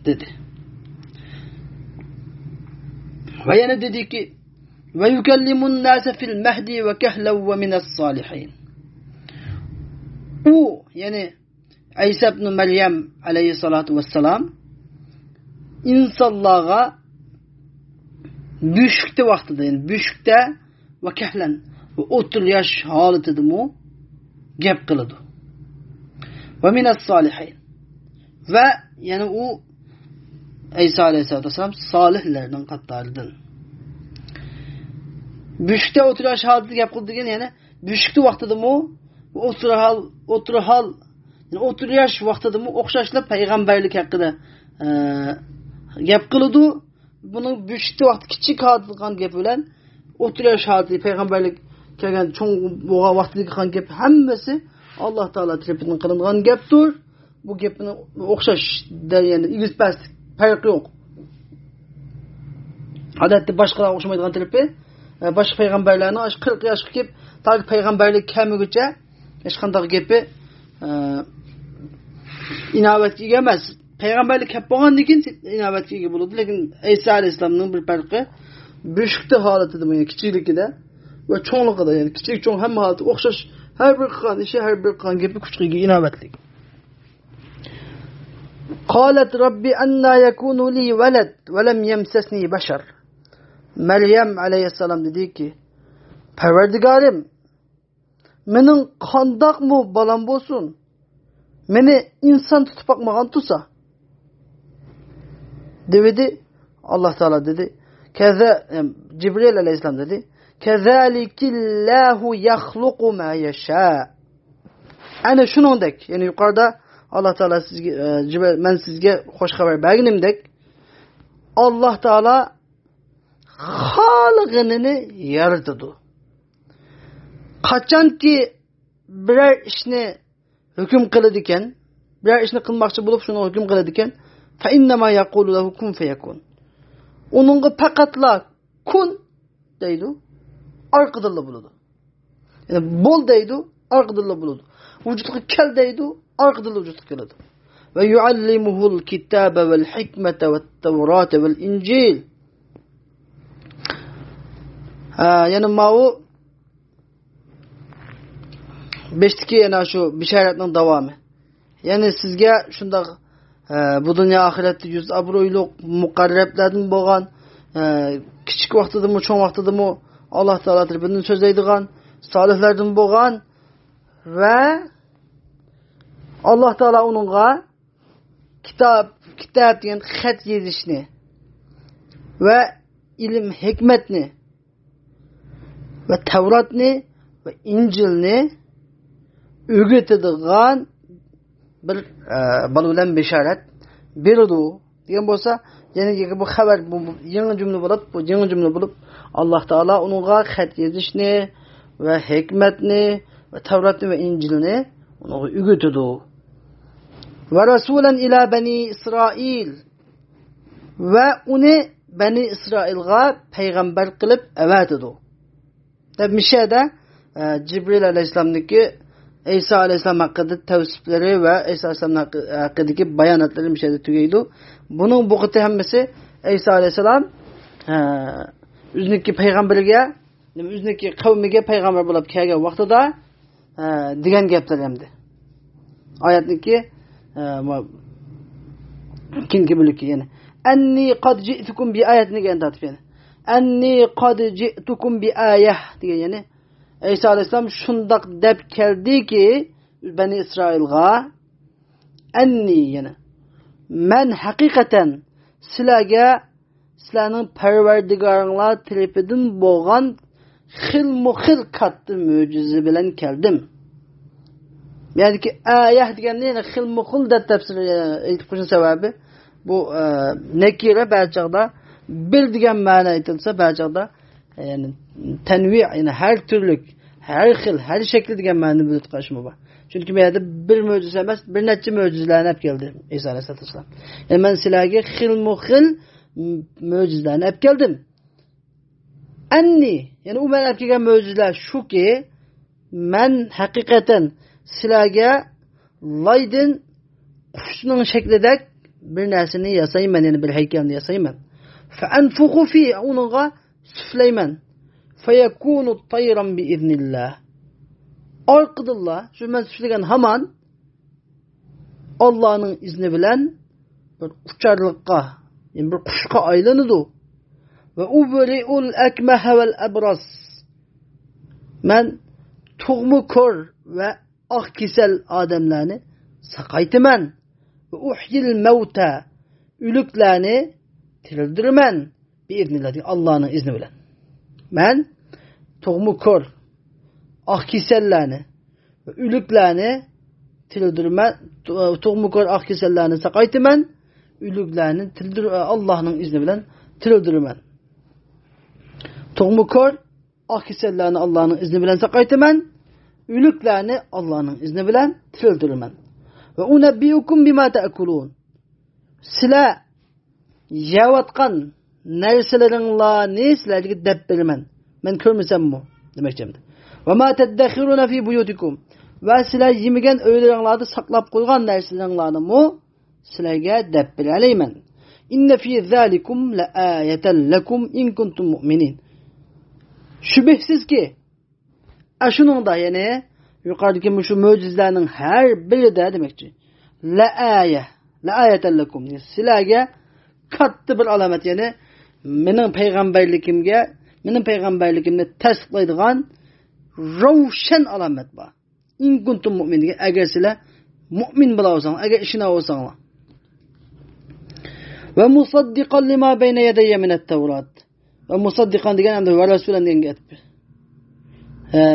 دېدى. ۋە يەنە دېدىكى، ۋە يۇكەللىمۇن ناسە فىل مەھدى ۋە كەھلەن ۋە مىنەس سالىھىن. ئۇ، يەنى ئەيسا ئىبنى مەريەم ئەلەيھىسسالاتۇ ۋەسسالام ئىنسانلارغا بۆشۈكتە ۋاقتىدا، يەنى بۆشۈكتە ۋە كەھلەن، ۋە ئوتتۇرا ياش ھالىتىدىمۇ گەپ قىلىدۇ. ۋە مىنەس سالىھىن. ۋە يەنى ئۇ ئەيسا ئەلەيھىسسالاتۇ ۋەسسالام سالىھلەرنىڭ قاتارىدىن. بۆشۈكتە ئوتتۇرا ياش ھالىتىدە گەپ قىلىدۇ دېگەن، يەنى بۆشۈكتە ۋاقتىدىمۇ، ئوتتۇرا ھال، ئوتتۇرا ھال، يەنى ئوتتۇرا ياش ۋاقتىدىمۇ ئوخشاشلا پەيغەمبەرلىك ھەققىدە، ئە، گەپ قىلىدۇ. بۇنىڭ بۆشۈكتە ۋاقتى كىچىك ھالىتىدە قىلغان گەپ بىلەن ئوتتۇرا ياش ھالىتى پەيغەمبەرلىك كەلگەن چوڭ بولغان ۋاقتىدىكى قىلغان گەپ ھەممىسى ئاللاھ تائالا تەرىپىدىن قىلىنغان گەپتۇر. بۇ گەپنى ئوخشاش دە-، يەنى ئېگىز پەس پەرقى يوق. ئادەتتە باشقىلارغا ئوخشىمايدىغان تەرىپى، ئە، باشقا پەيغەمبەرلەرنىڭ ئاشۇ قىرىق ياشقا كېلىپ، تاكى پەيغەمبەرلىك كەلمىگۈچە ھېچقانداق گېپى، ئە، ئىناۋەتكە ئىگە ئەمەس. پەيغەمبەرلىك كەپ بولغاندىن كېيىن ئىناۋەتكە ئىگە بولىدۇ. لېكىن ئەيسا ئەلەيھىسسالامنىڭ بىر پەرقى، بۆشۈكتە ھالىتىدىمۇ، يەنى كىچىكلىكىدە ۋە چوڭلۇقىدا، يەنى كىچىك، چوڭ ھەممە ھالىتى ئوخشاش. ھەر بىر قىلغان ئىشى، ھەر بىر قىلغان گېپى كۈچكە ئىگە، ئىناۋەتلىك. قالت رب أنى يكون لي ولد ولم يمسسني بشر. مەريەم ئەلەيھىسسالام دېدىكى، پەرۋەردىگارىم، مېنىڭ قانداقمۇ بالام بولسۇن؟ مېنى ئىنسان تۇتۇپ باقمىغان تۇرسا. دېۋىدى، ئاللا تائالا دېدى. كەزە-، ئەم، جىبرىل ئەلەيھىسسالام دېدى. كذلك الله يخلق ما يشاء. ئەنە شۇنىڭدەك، يەنى يۇقىرىدا ئاللا تائالا سىزگە، ئە، جىبرىل، مەن سىزگە خوش خەۋەر بەرگىنىمدەك، ئاللا تائالا خالىغىنىنى يارىتىدۇ. قاچانكى بىرەر ئىشنى ھۆكۈم قىلىدىكەن، بىرەر ئىشنى قىلماقچى بولۇپ، شۇنى ھۆكۈم قىلىدىكەن، فإنما يقول له كن فيكون. ئۇنىڭغا پەقەتلا كۇن دەيدۇ، ئارقىدىنلا بولىدۇ. يەنى بول دەيدۇ، ئارقىدىنلا بولىدۇ. ۋۇجۇدقا كەل دەيدۇ، ئارقىدىنلا ۋۇجۇدقا كېلىدۇ. ويعلمه الكتاب والحكمة والتوراة والإنجيل. ھە، يەنى ماۋۇ بەشتىكى يەنە شۇ بېشارەتنىڭ داۋامى. يەنى سىزگە شۇنداق، ئە، بۇ دۇنيا ئاخىرەتتە يۈز ئابرۇيلۇق مۇقەررەبلەردىن بولغان، ئە، كىچىك ۋاقتىدىمۇ، چوڭ ۋاقتىدىمۇ ئاللا تائالا تەرىپىدىن سۆزلەيدىغان سالىھلاردىن بولغان ۋە ئاللا تائالا ئۇنىڭغا كىتاب، كىتاب دېگەن خەت يېزىشنى ۋە ئىلىم ھېكمەتنى ۋە تەۋراتنى ۋە ئىنجىلنى ئۆگىتىدىغان بىر، ئە، بالا بىلەن بېشارەت بېرىدۇ دېگەن بولسا، يەنى بۇ خەۋەر، بۇ، بۇ يېڭى جۈملە بولۇپ، بۇ يېڭى جۈملە بولۇپ، ئاللا تائالا ئۇنىڭغا خەت يېزىشنى ۋە ھېكمەتنى ۋە تەۋراتنى ۋە ئىنجىلنى ئۇنىڭغا ئۆگىتىدۇ. ورسولا إلى بني إسرائيل. ۋە ئۇنى بەنى ئىسرائىلغا پەيغەمبەر قىلىپ ئەۋەتىدۇ. دەپ مىشەدە، ئە، جىبرىل ئەلەيھىسسالامنىڭكى ئەيسا ئەلەيھىسسالام ھەققىدە تەۋسىپلىرى ۋە ئەيسا ئەلەيھىسسالام ھەققى-، ھەققىدىكى باياناتلىرى مىشەدە تۈگەيدۇ. بۇنىڭ بۇ قېتى ھەممىسى ئەيسا ئەلەيھىسسالام، ئە، ئۆزىنىڭكى پەيغەمبىرىگە، ئۆزىنىڭكى قەۋمىگە پەيغەمبەر بولۇپ كەلگەن ۋاقتىدا، ئە، دېگەن گەپلەر ئەمدى. ئايەتنىڭكى، ئە، ما-، كېيىنكى بۆلىكى يەنە. أني قد جئتكم بآية دېگەن تارتىپ يەنە. أني قد جئتكم بآية دېگەن، يەنى ئەيسا ئەلەيھىسسالام شۇنداق دەپ كەلدىكى، بەنى ئىسرائىلغا، أني، يەنى مەن ھەقىقەتەن سىلەرگە سىلەرنىڭ پەرۋەردىگارىڭلار تەرىپىدىن بولغان خىلمۇ خىل كاتتا مۆجىزە بىلەن كەلدىم. يەنىكى ئايە دېگەننى يەنە خىلمۇ خىل دەپ تەپسىر، ئېيتىپ قويۇشنىڭ سەۋەبى، بۇ، ئە، نەكىرە بەزى چاغدا بىر دېگەن مەنە ئېيتىلسا، بەزى چاغدا، يەنى تەنۋىئ، يەنى ھەر تۈرلۈك، ھەر خىل، ھەر شەكىل دېگەن مەنىنى بىلدۈرۈپ قىلىشمۇ بار. چۈنكى بۇ يەردە بىر مۆجىزە ئەمەس، بىر نەچچە مۆجىزىلەرنى ئەپ كەلدى ئەيسا ئەلەيھىسسالاتۇ ۋەسسالام. يەنى مەن سىلەرگە خىلمۇ خىل مۆجىزىلەرنى ئەپ كەلدىم. ئەننى، يەنى ئۇ مەن ئەپ كەلگەن مۆجىزىلەر شۇكى، مەن ھەقىقەتەن سىلەرگە لايدىن قۇشنىڭ شەكلىدەك بىر نەرسىنى ياسايمەن، يەنى بىر ھەيكەلنى ياسايمەن. فأنفخ فيه، ئۇنىڭغا سۈفلەيمەن. فيكون طيرا بإذن الله. ئارقىدىنلا شۇ مەن سۈفلىگەن ھامان ئاللانىڭ ئىزنى بىلەن بىر ئۇچارلىققا، يەنى بىر قۇشقا ئايلىنىدۇ. وأبرئ الأكمه والأبرص. مەن تۇغما كور ۋە ئاق كېسەل ئادەملەرنى ساقايتىمەن. وأحيي الموتى، ئۆلۈكلەرنى تىرىلدۈرىمەن. بإذن الله، دېگەن ئاللانىڭ ئىزنى بىلەن. مەن تۇغما كور، ئاق كېسەللەرنى، ئۆلۈكلەرنى تىرىلدۈرىمەن، تۇ-، تۇغما كور ئاق كېسەللەرنى ساقايتىمەن، ئۆلۈكلەرنى تىرىلدۈر-، ئاللانىڭ ئىزنى بىلەن تىرىلدۈرىمەن. تۇغما كور ئاق كېسەللەرنى ئاللانىڭ ئىزنى بىلەن ساقايتىمەن، ئۆلۈكلەرنى ئاللانىڭ ئىزنى بىلەن تىرىلدۈرىمەن. وأنبئكم بما تأكلون. سىلەر يەۋاتقان نەرسىلىرىڭلارنى سىلەرگە دەپ بېرىمەن. مەن كۆرمىسەممۇ، دېمەكچى ئەمدى. وما تدخرون في بيوتكم. ۋە سىلەر يېمىگەن ئۆيلىرىڭلاردا ساقلاپ قويغان نەرسىلىرىڭلارنىمۇ سىلەرگە دەپ بېرەلەيمەن. إن في ذلكم لآية لكم إن كنتم مؤمنين. شۈبھىسىزكى، ئاشۇنىڭدا، يەنى يۇقىرىدىكى مۇشۇ مۆجىزىلەرنىڭ ھەر بىرىدە دېمەكچى. لآية، لآية لكم. سىلەرگە كاتتا بىر ئالامەت، يەنى مېنىڭ پەيغەمبەرلىكىمگە، مېنىڭ پەيغەمبەرلىكىمنى تەستىقلايدىغان روشەن ئالامەت بار. إن كنتم مؤمنين، ئەگەر سىلەر مۇئمىن بولاۋالساڭلار، ئەگەر ئىشىنەۋالساڭلار. ومصدقا لما بين يدي من التوراة. ۋە مۇسەددىقان دېگەن ئەمدى ۋە رەسۇلەن دېگەن گەپ. ھە.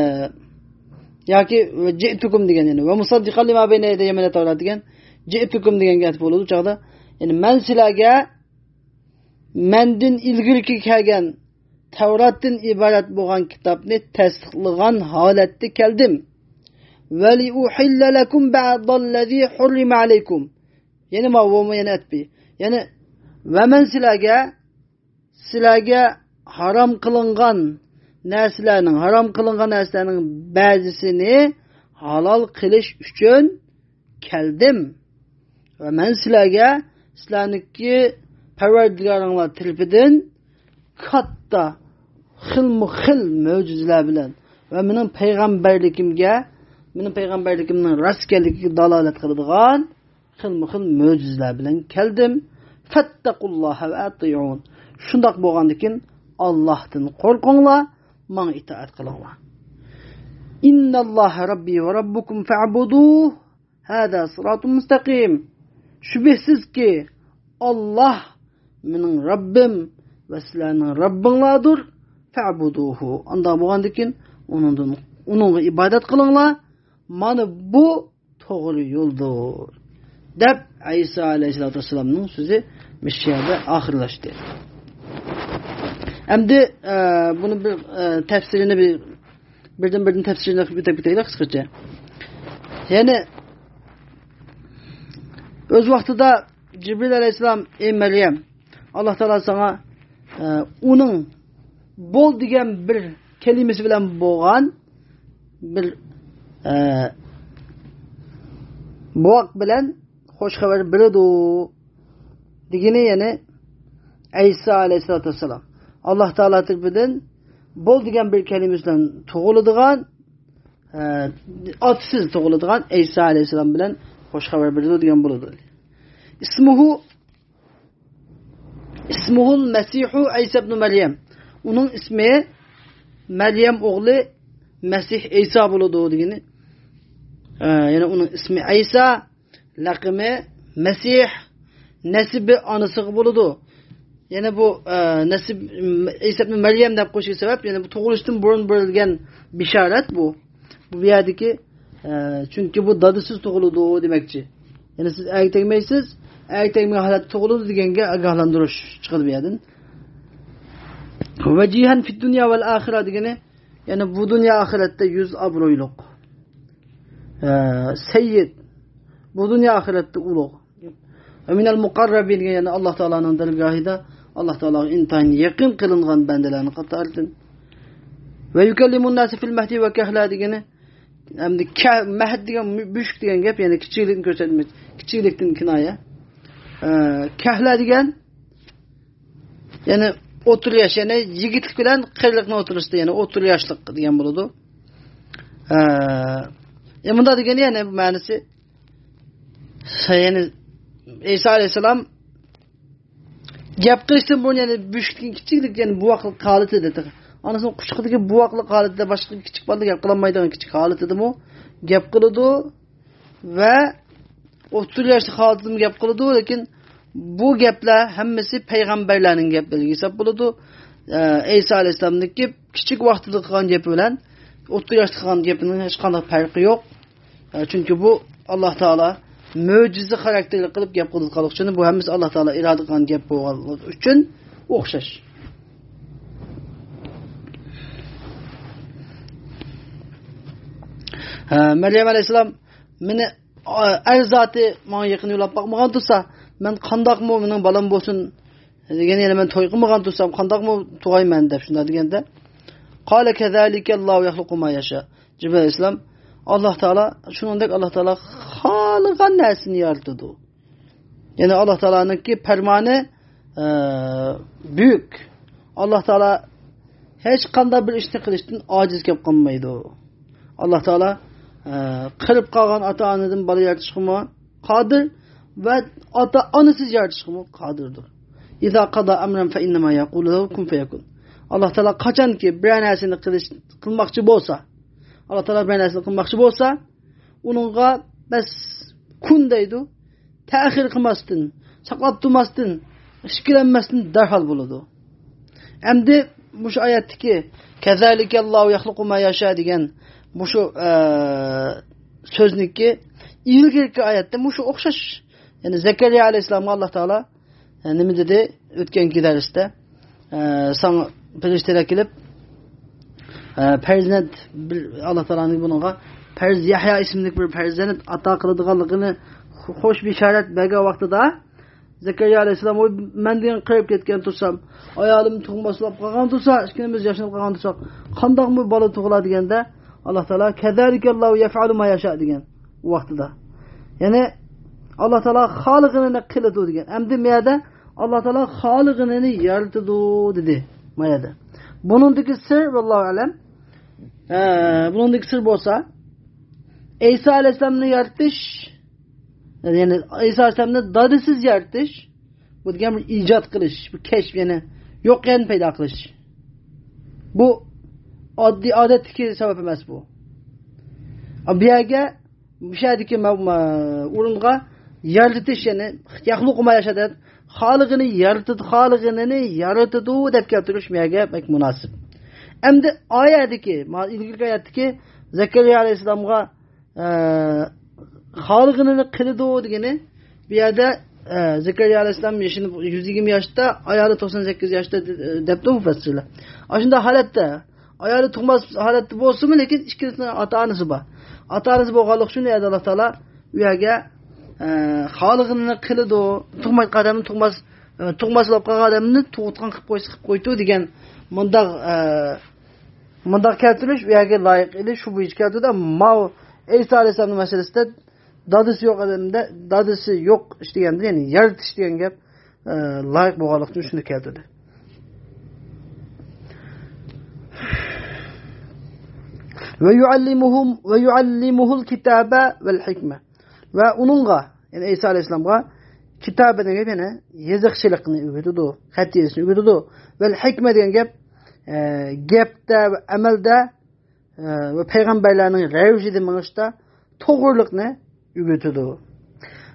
ياكى جئتكم دېگەن، يەنى ۋە مۇسەددىقان لىما بەينە يەدەييە مىنەت تەۋرات دېگەن جئتكم دېگەن گەپ بولىدۇ چاغدا. يەنى مەن سىلەرگە مەندىن ئىلگىرىكى كەلگەن تەۋراتتىن ئىبارەت بولغان كىتابنى تەستىقلىغان ھالەتتە كەلدىم. ولأحل لكم بعض الذي حرم عليكم. يەنى ما، ۋۇمۇ يەنە ئەتپى. يەنى ۋە مەن سىلەرگە سىلەرگە ھارام قىلىنغان نەرسىلەرنىڭ، ھارام قىلىنغان نەرسىلەرنىڭ بەزىسىنى ھالال قىلىش ئۈچۈن كەلدىم. ۋە مەن سىلەرگە سىلەرنىڭكى پەرۋەردىگارىڭلار تەرىپىدىن كاتتا خىلمۇ خىل مۆجىزىلەر بىلەن ۋە مېنىڭ پەيغەمبەرلىكىمگە، مېنىڭ پەيغەمبەرلىكىمنىڭ راست ئىكەنلىكىگە دالالەت قىلىدىغان خىلمۇ خىل مۆجىزىلەر بىلەن كەلدىم. فاتقوا الله وأطيعون. شۇنداق بولغاندىكىن، ئاللاھتىن قورقۇڭلار، ماڭا ئىتائەت قىلىڭلار. إن الله ربي وربكم فاعبدوه هذا صراط مستقيم. شۈبھىسىزكى، ئاللاھ مېنىڭ رەببىم ۋە سىلەرنىڭ رەببىڭلاردۇر. فاعبدوه. ئانداق بولغاندىكىن، ئۇنىڭدىن، ئۇنىڭغا ئىبادەت قىلىڭلار. مانا بۇ توغرا يولدۇر، دەپ ئەيسا ئەلەيھىسسالاتۇ ۋەسسالامنىڭ سۆزى مۇشۇ يەردە ئاخىرلاشتى. ئەمدى، ئە، بۇنى بىر، ئە، تەپسىرىنى بىر، بىردىن بىردىن تەپسىرىنى قىلىپ ئۆتۈپ كېتەيلى قىسقىچە. يەنى ئۆز ۋاقتىدا جىبرىل ئەلەيھىسسالام، ئەي مەريەم، ئاللاھ تائالا ساڭا، ئە، ئۇنىڭ بول دېگەن بىر كەلىمىسى بىلەن بولغان بىر، ئە، بوۋاق بىلەن خوش خەۋەر بېرىدۇ دېگىنى، يەنى ئەيسا ئەلەيھىسسالاتۇ ۋەسسالام ئاللاھ تائالا تەرىپىدىن بول دېگەن بىر كەلىمىسى بىلەن تۇغۇلىدىغان، ئە، ئاتىسىز تۇغۇلىدىغان ئەيسا ئەلەيھىسسالام بىلەن خوش خەۋەر بېرىدۇ دېگەن بولىدۇ. اسمه اسمه المسيح عيسى ابن مريم. ئۇنىڭ ئىسمى مەريەم ئوغلى مەسىھ ئەيسا بولىدۇ دېگىنى. ئە، يەنى ئۇنىڭ ئىسمى ئەيسا، لەقىمى مەسىھ، نەسىبى ئانىسىغا بولىدۇ. يەنە بۇ، ئە، نەسىب، ئەيسا ئىبن مەريەم دەپ قويۇشىغا سەۋەب، يەنە بۇ تۇغۇلۇشتىن بۇرۇن بېرىلگەن بېشارەت بۇ. بۇ يەردىكى، ئە، چۈنكى بۇ دادىسىز تۇغۇلىدۇ دېمەكچى. يەنى سىز ئەرگە تەگمەيسىز، ئەرگە تەگمىگەن ھالەتتە تۇغۇلىدۇ دېگەنگە ئاگاھلاندۇرۇش چىقىدۇ بۇ يەردىن. ۋەجىھەن فىد دۇنيا ۋەل ئاخىرە دېگىنى، يەنى بۇ دۇنيا ئاخىرەتتە يۈز ئابرۇيلۇق. ئە، سەييىد. بۇ دۇنيا ئاخىرەتتە ئۇلۇغ. ۋە مىنەل مۇقەررەبىن دېگەن، يەنى ئاللاھ تائالانىڭ دەرگاھىدا ئاللاھ تائالاغا ئىنتايىن يېقىن قىلىنغان بەندىلەرنىڭ قاتارىدىن. ۋە يۇكەللىمۇن ناسە فىل مەھدى ۋە كەھلە دېگىنى، ئەمدى كە-، مەھد دېگەن مۈ-، بۆشۈك دېگەن گەپ، يەنى كىچىكلىكنى كۆرسەتمەك، كىچىكلىكتىن كىنايە. ئە، كەھلە دېگەن، يەنى ئوتتۇرا ياش، يەنى يىگىتلىك بىلەن قېرىلىقنىڭ ئوتتۇرىسىدا، يەنى ئوتتۇرا ياشلىق دېگەن بولىدۇ. ئە، يە مۇنداق دېگەنى، يەنى مەنىسى، يەنى ئەيسا ئەلەيھىسسالام گەپ قىلىشتىن بۇرۇن، يەنى بۆشۈكتىكى كىچىكلىك، يەنى بوۋاقلىق ھالىتىدە، ئانىسىنىڭ قۇچىقىدىكى بوۋاقلىق ھالىتىدە، باشقا كىچىك بالىدا گەپ قىلالمايدىغان كىچىك ھالىتىدىمۇ گەپ قىلىدۇ ۋە ئوتتۇرا ياشلىق ھالىتىدىمۇ گەپ قىلىدۇ، لېكىن بۇ گەپلەر ھەممىسى پەيغەمبەرلەرنىڭ گەپلىرىگە ھېساب بولىدۇ. ئە، ئەيسا ئەلەيھىسسالامنىڭكى كىچىك ۋاقتىدا قىلغان گېپى بىلەن ئوتتۇرا ياشتا قىلغان گېپىنىڭ ھېچقانداق پەرقى يوق. ئە، چۈنكى بۇ ئاللاھ تائالا مۆجىزە خاراكتېرلىك قىلىپ گەپ قىلىۋاتقانلىقى ئۈچۈن، بۇ ھەممىسى ئاللاھ تائالا ئىرادە قىلغان گەپ بولغانلىقى ئۈچۈن ئوخشاش. ھە، مەريەم ئەلەيھىسسالام مېنى، ئە، ئەر زاتى ماڭا يېقىن يولاپ باقمىغان تۇرسا، مەن قانداقمۇ مېنىڭ بالام بولسۇن دېگەن، يەنى مەن توي قىلمىغان تۇرسام، قانداقمۇ تۇغايمەن دەپ شۇنداق دېگەندە، قال كذلك الله يخلق ما يشاء. جىبرىل ئەلەيھىسسالام، ئاللاھ تائالا، شۇنىڭدەك ئاللاھ تائالا خالىغان نەرسىنى يارىتىدۇ. يەنى ئاللا تائالانىڭكى پەرمانى، ئە، بۈيۈك. ئاللا تائالا ھېچقانداق بىر ئىشنى قىلىشتىن ئاجىز كېلىپ قالمايدۇ. ئاللا تائالا، ئە، قېرىپ قالغان ئاتا-ئانىدىن بالا يارىتىشقىمۇ قادىر ۋە ئاتا-ئانىسىز يارىتىشقىمۇ قادىردۇر. إذا قضى أمرا فإنما يقول له كن فيكون. ئاللا تائالا قاچانكى بىرەر نەرسىنى قىلىش، قىلماقچى بولسا، ئاللا تائالا بىرەر نەرسىنى قىلماقچى بولسا، ئۇنىڭغا بەس كۇن دەيدۇ. تەخىر قىلماستىن، ساقلاپ تۇرماستىن، ئىككىلەنمەستىن دەرھال بولىدۇ. ئەمدى مۇشۇ ئايەتتىكى كەزالىكەللاھۇ يەخلۇقۇ ما يەشا دېگەن مۇشۇ، ئە، سۆزنىكى ئىلگىرىكى ئايەتتە مۇشۇ ئوخشاش. يەنى زەكەرىيا ئەلەيھىسسالامغا ئاللا تائالا، ئە، نېمە دېدى؟ ئۆتكەنكى دەرستە، ئە، ساڭا پەرىشتىلەر كېلىپ، ئە، پەرزەنت بىر، ئاللا تائالانىڭ بۇنىڭغا پەرز-، يەھيا ئىسىملىك بىر پەرزەنت ئاتا قىلىدىغانلىقىنى خۇش بېشارەت بەرگەن ۋاقتىدا، زەكەرىيا ئەلەيھىسسالام، «ۋوي، مەن دېگەن قېرىپ كەتكەن تۇرسام، ئايالىم تۇغماسلاپ قالغان تۇرسا، ئىككىمىز ياشىنىپ قالغان تۇرساق، قانداقمۇ بالا تۇغۇلا؟» دېگەندە، ئاللا تائالا، «كەزالىكەللاھۇ يەفئەلۇ ما يەشا» دېگەن ئۇ ۋاقتىدا. يەنى، ئاللا تائالا خالىغىنىنى قىلىدۇ دېگەن. ئەمدى ما يەردە ئاللا تائالا خالىغىنىنى يارىتىدۇ دېدى. ما يەردە. بۇنىڭدىكى سىر، ۋاللاھۇ ئەلەم، ئە، بۇنىڭدىكى سىر بولسا، ئەيسا ئەلەيھىسسالامنى يارىتىش، يەنى ئەيسا ئەلەيھىسسالامنى دادىسىز يارىتىش، بۇ دېگەن بىر ئىجاد قىلىش، بىر كەشىپ، يەنى يوق يەرنى پەيدا قىلىش. بۇ ئاددىي، ئادەتتىكى سەۋەب ئەمەس بۇ. بۇ يەرگە، مۇشۇ يەردىكى مە-، مە-، ئورۇنغا يارىتىش، يەنى يەخلۇقۇ ما يەشا دەپ، خالىغىنى يارىتىدۇ، خالىغىنىنى يارىتىدۇ دەپ كەلتۈرۈش بۇ يەرگە بەك مۇناسىپ. ئەمدى ئايەتتىكى، ما-، ئىلگىرىكى ئايەتتىكى زەكەرىيا ئەلەيھىسسالامغا ئە، خالىغىنىنى قىلىدۇ دېگىنى، بۇ يەردە، ئە، زەكەرىيا ئەلەيھىسسالام يېشىنى يۈز يىگىرمە ياشتا، ئايالى توقسان سەككىز ياشتا، ئە، دەپتۇ مۇپەسسىرلەر. ئاشۇنداق ھالەتتە، ئايالى تۇغماس ھالەتتە بولسىمۇ، لېكىن ئىككىلىسىنىڭ ئاتا-ئانىسى بار. ئاتا-ئانىسى بولغانلىقى ئۈچۈن ئۇ يەردە ئاللا تائالا ئۇ يەرگە، ئە، خالىغىنىنى قىلىدۇ، تۇغمايدىغان ئادەمنى تۇغماس، ئە، تۇغماس بولۇپ قالغان ئادەمنى تۇغۇتقان قىلىپ قويسا قىلىپ قويدۇ دېگەن مۇنداق، ئە، مۇنداق كەلتۈرۈش ئۇ يەرگە لايىق ئىدى، شۇ بويىچە كەلتۈردى. ئەمما ماۋۇ ئەيسا ئەلەيھىسسالامنىڭ مەسىلىسىدە دادىسى يوق ئادەمدە، دادىسى يوق ئىش دېگەندە، يەنى يارىتىش دېگەن گەپ، ئە، لايىق بولغانلىقتىن شۇنى كەلتۈردى. ۋە يۇئەللىمۇھۇم، ۋە يۇئەللىمۇھۇل كىتابە ۋەل ھىكمە. ۋە ئۇنىڭغا، يەنى ئەيسا ئەلەيھىسسالامغا كىتابە دېگەن گەپ يەنە يېزىقچىلىقنى ئۆگىتىدۇ، خەت يېزىشنى ئۆگىتىدۇ. ۋەل ھىكمە دېگەن گەپ، ئە، گەپتە ۋە ئەمەلدە، ئە، ۋە پەيغەمبەرلەرنىڭ رەۋىشىدە مېڭىشتا توغرىلىقنى ئۆگىتىدۇ.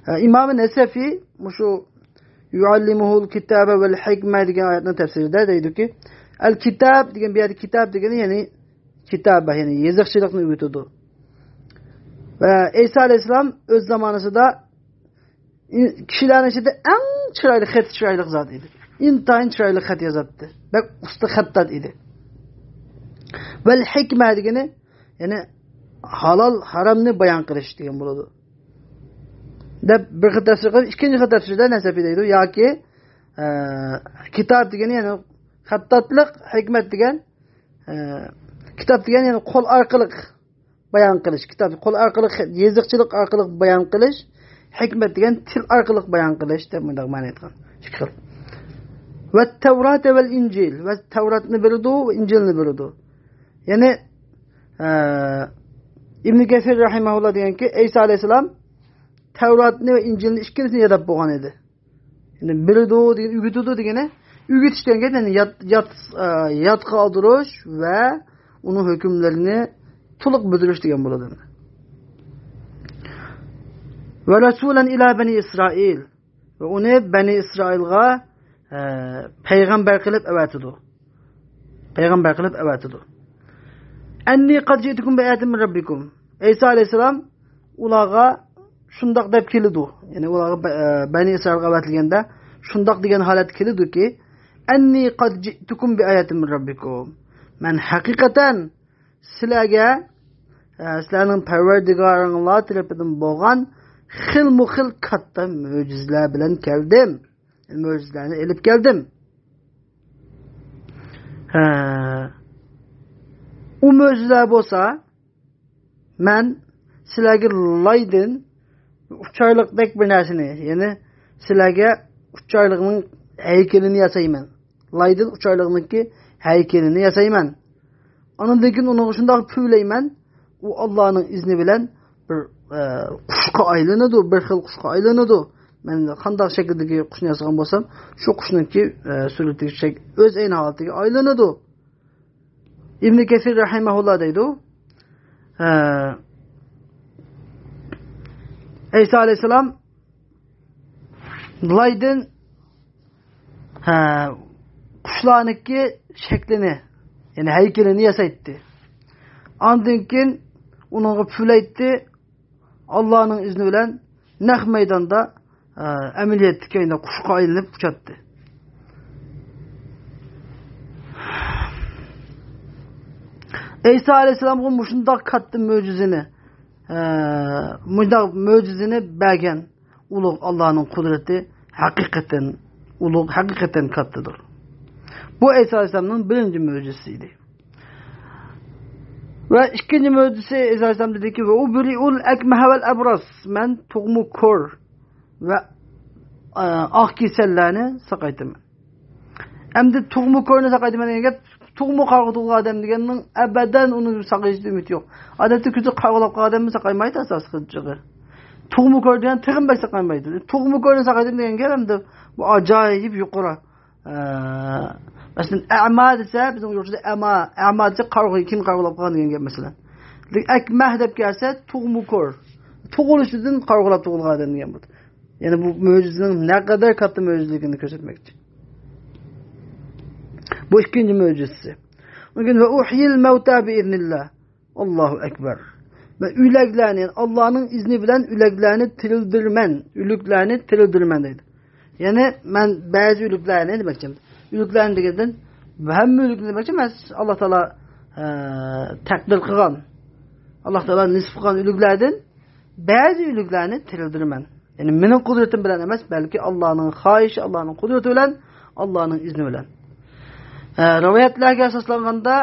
ئە، ئىمام نەسەفى مۇشۇ يۇئەللىمۇھۇل كىتابە ۋەل ھىكمە دېگەن ئايەتنىڭ تەپسىرىدە دەيدۇكى، ئەل كىتاب دېگەن، بۇ يەردە كىتاب دېگىنى، يەنى كىتابە، يەنى يېزىقچىلىقنى ئۆگىتىدۇ. ۋە ئەيسا ئەلەيھىسسالام ئۆز زامانىسىدا ئىن-، كىشىلەرنىڭ ئىچىدە ئەڭ چىرايلىق، خېتى چىرايلىق زات ئىدى. ئىنتايىن چىرايلىق خەت يازاتتى. بەك ئۇستا خەتتات ئىدى. ۋەل ھىكمە دېگىنى، يەنى ھالال، ھارامنى بايان قىلىش دېگەن بولىدۇ. دەپ بىر خىل تەپسىر قىلىپ، ئىككىنچى خىل تەپسىردە نەسەفى دەيدۇ. ياكى، ئە، كىتاب دېگىنى، يەنى خەتتاتلىق، ھىكمەت دېگەن، ئە، كىتاب دېگەن، يەنى قول ئارقىلىق بايان قىلىش، كىتاب قول ئارقىلىق، يېزىقچىلىق ئارقىلىق بايان قىلىش، ھېكمەت دېگەن تىل ئارقىلىق بايان قىلىش دەپ مۇنداق مەنە ئېيتقان. ئىككى خىل. ۋە تەۋرات ۋەل ئىنجىل، ۋە تەۋراتنى بېرىدۇ، ۋە ئىنجىلنى بېرىدۇ. يەنى، ئە، ئىبن كەسىر رەھىمەھۇللا دېگەنكى، ئەيسا ئەلەيھىسسالام تەۋراتنى ۋە ئىنجىلنى ئىككىلىسىنى ياداپ بولغان ئىدى. يەنى بىلىدۇ دېگەن، ئۆگىتىدۇ دېگىنى، ئۆگىتىش دېگەن گەپ، يەنى ياد، ياد، ئە، يادقا ئالدۇرۇش ۋە ئۇنىڭ ھۆكۈملىرىنى تولۇق بىلدۈرۈش دېگەن بولىدۇ. ۋە رەسۇلەن ئىلا بەنى ئىسرائىل. ۋە ئۇنى بەنى ئىسرائىلغا، ئە، پەيغەمبەر قىلىپ ئەۋەتىدۇ. پەيغەمبەر قىلىپ ئەۋەتىدۇ. ئەننى قەد جىئتۇكۇم بىئايەتىن مىن رەببىكۇم. ئەيسا ئەلەيھىسسالام ئۇلارغا شۇنداق دەپ كېلىدۇ. يەنى ئۇلارغا بە-، ئە، بەنى ئىسرائىلغا ئەۋەتىلگەندە شۇنداق دېگەن ھالەت كېلىدۇكى، ئەننى قەد جىئتۇكۇم بىئايەتىن مىن رەببىكۇم. مەن ھەقىقەتەن سىلەرگە، ئە، سىلەرنىڭ پەرۋەردىگارىڭلار تەرىپىدىن بولغان خىلمۇ خىل كاتتا مۆجىزىلەر بىلەن كەلدىم. مۆجىزىلەرنى ئېلىپ كەلدىم. ھە. ئۇ مۆجىزىلەر بولسا، مەن سىلەرگە لايدىن ئۇچارلىقتەك بىر نەرسىنى، يەنى سىلەرگە ئۇچارلىقنىڭ ھەيكىلىنى ياسايمەن. لايدىن ئۇچارلىقنىڭكى ھەيكىلىنى ياسايمەن. ئاندىن كېيىن ئۇنىڭغا شۇنداق پۈۋلەيمەن، ئۇ ئاللانىڭ ئىزنى بىلەن بىر، ئە، قۇشقا ئايلىنىدۇ، بىر خىل قۇشقا ئايلىنىدۇ. مەن قانداق شەكىلدىكى قۇشنى ياسىغان بولسام، شۇ قۇشنىڭكى، ئە، سۈرىتىگە شەك-، ئۆز ئەينى ھالىتىگە ئايلىنىدۇ. ئىبنى كەسىر رەھىمەھۇللا دەيدۇ، ئە، ئەيسا ئەلەيھىسسالام لايدىن، ھە، قۇشلارنىڭكى شەكلىنى، يەنى ھەيكىلىنى ياسايتتى. ئاندىن كېيىن ئۇنىڭغا پۈۋلەيتتى. ئاللانىڭ ئىزنى بىلەن نەق مەيداندا، ھە، ئەمەلىيەتتىكى يەنە قۇشقا ئايلىنىپ ئۇچاتتى. ئەيسا ئەلەيھىسسالامغا مۇشۇنداق كاتتا مۆجىزىنى، ھە، مۇشۇنداق مۆجىزىنى بەرگەن ئۇلۇغ ئاللانىڭ قۇدرىتى ھەقىقەتەن ئۇلۇغ، ھەقىقەتەن كاتتىدۇر. بۇ ئەيسا ئەلەيھىسسالامنىڭ بىرىنچى مۆجىزىسى ئىدى. ۋە ئىككىنچى مۆجىزىسى، ئەيسا ئەلەيھىسسالام دېدىكى، «ۋە ئۇبرىئۇل ئەكمەھە ۋەل ئەبرەس»، مەن تۇغما كور ۋە، ئە، ئاق كېسەللەرنى ساقايتىمەن. ئەمدى تۇغما كورنى ساقايتىمەن دېگەن گەپ، تۇغما قارىغۇ تۇغۇلغان ئادەم دېگەننىڭ ئەبەدەن ئۇنىڭ ساقىيىشىدا ئۈمىد يوق. ئادەتتە كۆزى قارىغۇلاپ قالغان ئادەممۇ ساقايمايدۇ ئاساسلىقى. تۇغما كور دېگەن تېخىمۇ بەك ساقايمايدۇ. تۇغما كورنى ساقايتىمەن دېگەن گەپ ئەمدى بۇ ئاجايىپ يۇقىرى. ئە، مەسىلەن، ئەما دېسە، بىزنىڭ يۇرتىدا ئەما، ئەما دېسە قارىغۇ، كىم قارىغۇلاپ قالغان دېگەن گەپ مەسىلەن. لېكىن ئەكمەھ دەپ كەلسە، تۇغما كور. تۇغۇلۇشىدىن قارىغۇلاپ تۇغۇلغان ئادەم دېگەن بولىدۇ. يەنى بۇ مۆجىزىنىڭ نەقەدەر كاتتا مۆجىزىلىكىنى كۆرسەتمەكچى. بۇ ئىككىنچى مۆجىزىسى. ئۇنىڭ كېيىن، «ۋە ئۇھيىل مەۋتا بىئىزنىللا». ئاللاھۇ ئەكبەر. مەن ئۆلەكلەرنى، ئاللانىڭ ئىزنى بىلەن ئۆلەكلەرنى تىرىلدۈرىمەن، ئۆلۈكلەرنى تىرىلدۈرىمەن دەيدۇ. يەنى مەن بەزى ئۆلۈكلەرنى دېمەكچى. ئۆلۈكلەرنى دېگەندىن ھەممە ئۆلۈكنى دېمەكچى ئەمەس. ئاللا تائالا، ئە، تەقدىر قىلغان، ئاللا تائالا نېسىپ قىلغان ئۆلۈكلەردىن بەزى ئۆلۈكلەرنى تىرىلدۈرىمەن. يەنى مېنىڭ قۇدرىتىم بىلەن ئەمەس، بەلكى ئاللانىڭ خاھىشى، ئاللانىڭ قۇدرىتى بىلەن، ئاللانىڭ ئىزنى بىلەن. ئە، رىۋايەتلەرگە ئاساسلانغاندا،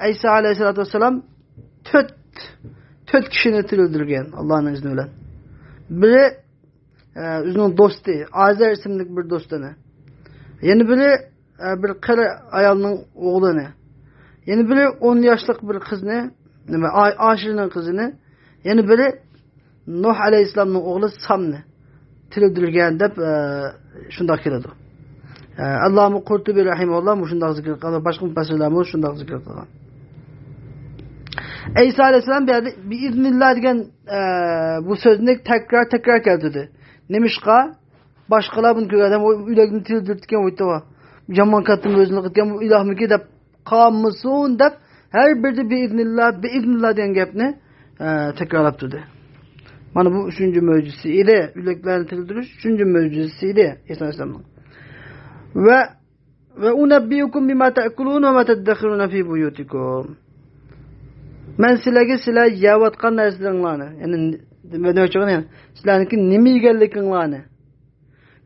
ئەيسا ئەلەيھىسسالاتۇ ۋەسسالام تۆت، تۆت كىشىنى تىرىلدۈرگەن ئاللانىڭ ئىزنى بىلەن. بىرى، ئە، ئۆزىنىڭ دوستى، ئازەر ئىسىملىك بىر دوستىنى. يەنە بىرى، ئە، بىر قېرى ئايالنىڭ ئوغلىنى. يەنە بىرى ئون ياشلىق بىر قىزنى، نېمە، ئا-، ئاشىرىنىڭ قىزىنى. يەنە بىرى نۇھ ئەلەيھىسسالامنىڭ ئوغلى سامنى تىرىلدۈرگەن دەپ، ئە، شۇنداق كېلىدۇ. ئە، ئەللامە قۇرتۇبى رەھىمەھۇللا مۇشۇنداق زىكىر قىلغان، باشقا مۇپەسسىرلەرمۇ شۇنداق زىكىر قىلغان. ئەيسا ئەلەيھىسسالام بۇ يەردە بىئىزنىللا دېگەن، ئە، بۇ سۆزنى تەكرار، تەكرار كەلتۈردى. نېمىشقا؟ باشقىلار بۇنى كۆرگەن ئادەم، «ۋوي، ئۆلۈكنى تىرىلدۈرۈپتىكەن، ۋوي، تاۋا. يامان كاتتا مۆجىزىلىك قىلىدىكەن، بۇ ئىلاھمىكى؟» دەپ قالمىسۇن دەپ، ھەر بىرىدە «بىئىزنىللا، بىئىزنىللا» دېگەن گەپنى، ئە، تەكرارلاپ تۇردى. مانا بۇ ئۈچىنچى مۆجىزىسى ئىدى. ئۆلۈكلەرنى تىرىلدۈرۈش ئۈچىنچى مۆجىزىسى ئىدى ئەيسا ئەلەيھىسسالامنىڭ. ۋە، «ۋە ئۇنەببىئۇكۇم بىما تەئكۇلۇنە ۋە تەددەخىرۇنە فى بۇيۇتىكۇم.» مەن سىلەرگە سىلەر يەۋاتقان نەرسىلىرىڭلارنى، يەنى، نېمە دېمەكچى بولغان، يەنى سىلەرنىڭكى نېمە يېگەنلىكىڭلارنى،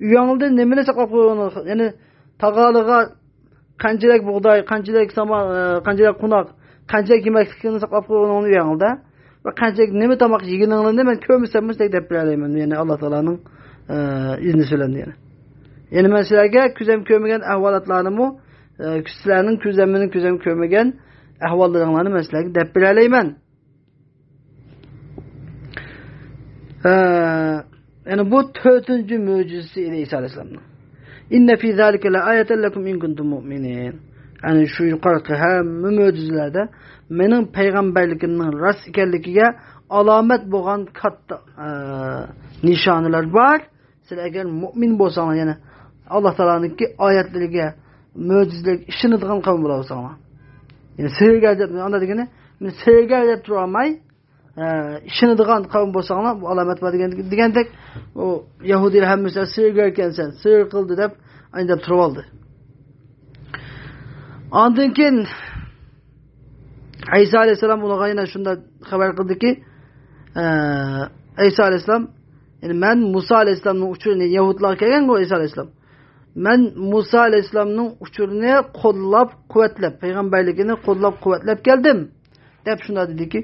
ئۆيۈڭلىدە نېمىنى ساقلاپ قويغىنىڭ، يەنى تاغارلىغا قانچىلىك بۇغداي، قانچىلىك سامان، ئە، قانچىلىك قوناق، قانچىلىك يېمەكلىكىڭنى ساقلاپ قويغىنىڭنى ئۆيۈڭلىدە ۋە قانچىلىك نېمە تاماق يېگىنىڭلارنى مەن كۆرمىسەممۇ سىلەرگە دەپ بېرەلەيمەن، يەنى ئاللا تائالانىڭ، ئە، ئىزنى بىلەن، يەنى. يەنى مەن سىلەرگە كۆزەم كۆرمىگەن ئەھۋالاتلارنىمۇ، ئە، سىلەرنىڭ كۆزەمنىڭ كۆزەم كۆرمىگەن ئەھۋاللىرىڭلارنى مەن سىلەرگە دەپ بېرەلەيمەن. ئە، يەنى بۇ تۆتىنچى مۆجىزىسى ئىدى ئەيسا ئەلەيھىسسالامنىڭ. «ئىننە فى زالىكە لەئايەتەن لەكۇم ئىن كۇنتۇم مۇئمىنىن.» يەنى شۇ يۇقىرىقى ھەممە مۆجىزىلەردە مېنىڭ پەيغەمبەرلىكىمنىڭ راست ئىكەنلىكىگە ئالامەت بولغان كاتتا، ئە، نىشانىلار بار. سىلەر ئەگەر مۇئمىن بولساڭلار، يەنى ئاللا تائالانىڭكى ئايەتلىرىگە، مۆجىزىلىرىگە ئىشىنىدىغان قەۋم بولۇۋالساڭلار. يەنى سېھىرگەر دەپ، ئانداق دېگىنى، مەن سېھىرگەر دەپ تۇرالماي، ئە، ئىشىنىدىغان قەۋم بولساڭلار، بۇ ئالامەت بار دېگەن، دېگەندەك، ئۇ يەھۇدىيلار ھەممىسى سېھىرگەر ئىكەنسەن، سېھىر قىلدى دەپ، ئانداق دەپ تۇرۇۋالدى. ئاندىن كېيىن ئەيسا ئەلەيھىسسالام ئۇلارغا يەنە شۇنداق خەۋەر قىلدىكى، ئە، ئەيسا ئەلەيھىسسالام، يەنى مەن مۇسا ئەلەيھىسسالامنىڭ ئۇچۇرىنى، يەھۇدلارغا كەلگەنغۇ ئەيسا ئەلەيھىسسالام. مەن مۇسا ئەلەيھىسسالامنىڭ ئۇچۇرىنى قوللاپ قۇۋۋەتلەپ، پەيغەمبەرلىكىنى قوللاپ قۇۋۋەتلەپ كەلدىم، دەپ شۇنداق دېدىكى،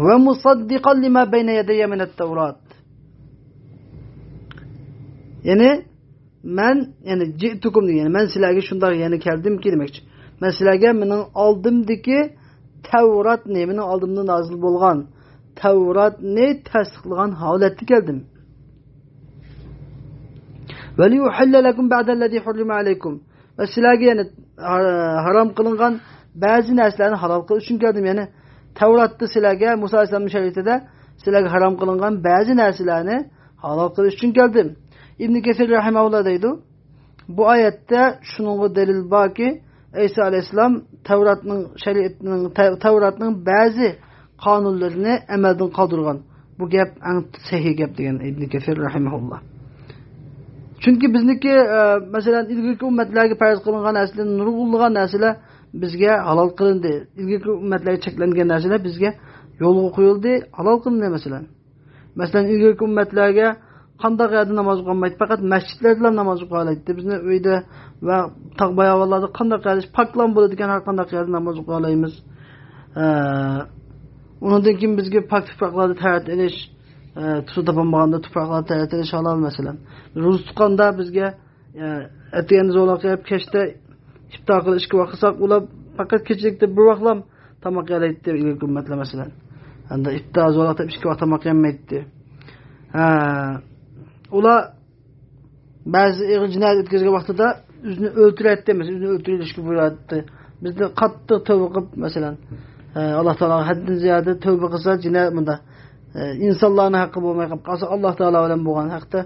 ۋە مۇسەددىقەن لىما بەينە يەدەييە مىنەت تەۋرات. يەنى مەن، يەنى جىئتۇكۇم دېگەن، مەن سىلەرگە شۇنداق يەنە كەلدىمكى دېمەكچى. مەن سىلەرگە مېنىڭ ئالدىمدىكى تەۋراتنى، مېنىڭ ئالدىمدا نازىل بولغان تەۋراتنى تەستىقلىغان ھالەتتە كەلدىم. ولأحل لكم بعض الذي حرم عليكم. ۋە سىلەرگە يەنە ھا-، ھارام قىلىنغان بەزى نەرسىلەرنى ھالال قىلىش ئۈچۈن كەلدىم. يەنى تەۋراتتا سىلەرگە، مۇسا ئەلەيھىسسالامنىڭ شەرىئىتىدە سىلەرگە ھارام قىلىنغان بەزى نەرسىلەرنى ھالال قىلىش ئۈچۈن كەلدىم. ئىبن كەسىر رەھىمەھۇللا دەيدۇ، بۇ ئايەتتە شۇنىڭغا دەلىل باركى، ئەيسا ئەلەيھىسسالام تەۋراتنىڭ شەرىئىتىنىڭ، تەۋ-، تەۋراتنىڭ بەزى قانۇنلىرىنى ئەمەلدىن قالدۇرغان. بۇ گەپ ئەڭ سەھىھ گەپ دېگەن ئىبن كەسىر رەھىمەھۇللا. چۈنكى بىزنىڭكى، ئە، مەسىلەن، ئىلگىرىكى ئۈممەتلەرگە پەرز قىلىنغان نەرسىلەر، نۇرغۇنلىغان نەرسىلەر بىزگە ھالال قىلىندى. ئىلگىرىكى ئۈممەتلەرگە چەكلەنگەن نەرسىلەر بىزگە يولغا قويۇلدى، ھالال قىلىندى، مەسىلەن. مەسىلەن، ئىلگىرىكى ئۈممەتلەرگە قانداق يەردە ناماز ئوقۇغان، پەقەت مەسچىتلەردىلا ناماز ئوقۇيالايتتى. بىزنى ئۆيدە ۋە تاغ باياۋانلاردا قانداق يەردە پاكلام بولىدىكەن، ھەر قانداق يەردە ناماز ئوقۇيالايمىز. ئە، ئۇنىڭدىن كېيىن بىزگە پاك تۇپراقلاردا تەرەت ئېلىش، ئە، سۇ تاپالمىغاندا تۇپراقلاردا تەرەت ئېلىش ھالال، مەسىلەن. روزا تۇتقاندا بىزگە، ئە، ئەتىگەندە زورلاپ قېلىپ، كەچتە ئىپتار قىلىش ئىككى ۋاق قىلساق، ئۇلار پەقەت كېچىلىكتە بىر ۋاقلام تاماق يەيدىكەن، ئىلگىرىكى ئۈممەتلەر، مەسىلەن. ئەمدى ئىپتار زورلاپ قېلىپ ئىككى ۋاق تاماق يەمەيتتى. ھە، ئۇلار بەزى ئېغىر جىنايەت ئۆتكۈزگەن ۋاقتىدا ئۆزىنى ئۆلتۈرەتتى، مەسىلەن، ئۆزىنى ئۆلتۈرۈۋېلىشكە بۇيرۇياتتى. بىزدە قاتتىق تەۋبە قىلىپ، مەسىلەن، ئە، ئاللا تائالاغا ھەددىدىن زىيادە تەۋبە قىلسا، جىنايەت مۇنداق، ئە، ئىنسانلارنىڭ ھەققى بولماي قالسا، ئاللا تائالا بىلەن بولغان ھەقتە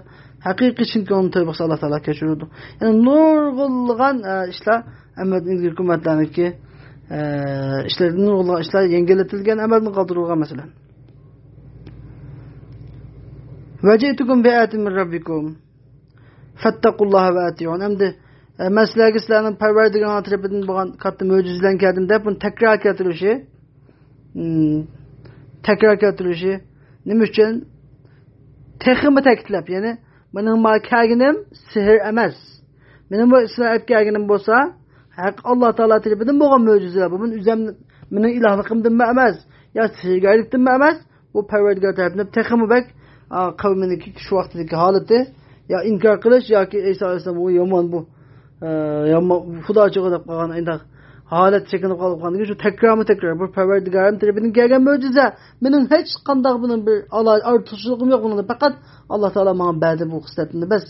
ھەقىقىي چىن كۆڭلىدىن تەۋبە قىلسا، ئاللا تائالا كەچۈرىدۇ. يەنى نۇرغۇنلىغان، ئە، ئىشلار ئەمەلدىن ئىلگىرىكى ئۈممەتلەرنىڭكى، ئە، ئىشلىرىدىن نۇرغۇنلىغان ئىشلار يەڭگىللىتىلگەن، ئەمەلدىن قالدۇرۇلغان، مەسىلەن. وجئتكم بآية من ربكم فاتقوا الله وأطيعون. ئەمدى، ئە، مەن سىلەرگە سىلەرنىڭ پەرۋەردىگارىڭلار تەرىپىدىن بولغان كاتتا مۆجىزە بىلەن كەلدىم دەپ، بۇنى تەكرار كەلتۈرۈشى، ئىم، تەكرار كەلتۈرۈشى نېمە ئۈچۈن؟ تېخىمۇ تەكىتلەپ، يەنى، مېنىڭ ماڭا كەلگىنىم سېھىر ئەمەس. مېنىڭ بۇ سىلەر ئەپ كەلگىنىم بولسا، ھەق ئاللا تائالا تەرىپىدىن بولغان مۆجىزىلەر. بۇ مېنىڭ ئۆزۈم، مېنىڭ ئىلاھلىقىمدىنمۇ ئەمەس، يا سېھىرگەرلىكتىنمۇ ئەمەس. بۇ پەرۋەردىگار تەرىپىدىن. تېخىمۇ بەك، ئا، قەۋمىنىڭكى شۇ ۋاقتىدىكى ھالىتى، يا ئىنكار قىلىش ياكى ئەيسا ئەلەيھىسسالام بۇ يامان، بۇ، ئە، يامان، خۇدا چوغى دەپ قالغان ئاينداق ھالەت چېكىنىپ قالىپ قالغاندىن كېيىن شۇ تەكرارمۇ تەكرار، بۇ پەرۋەردىگارىم تەرىپىدىن كەلگەن مۆجىزە، مېنىڭ ھېچقانداق بۇنىڭ بىر ئالا-، ئارتۇقچىلىقىم يوق بۇنىڭدا، پەقەت ئاللا تائالا ماڭا بەردى بۇ خىسلەتنى بەس.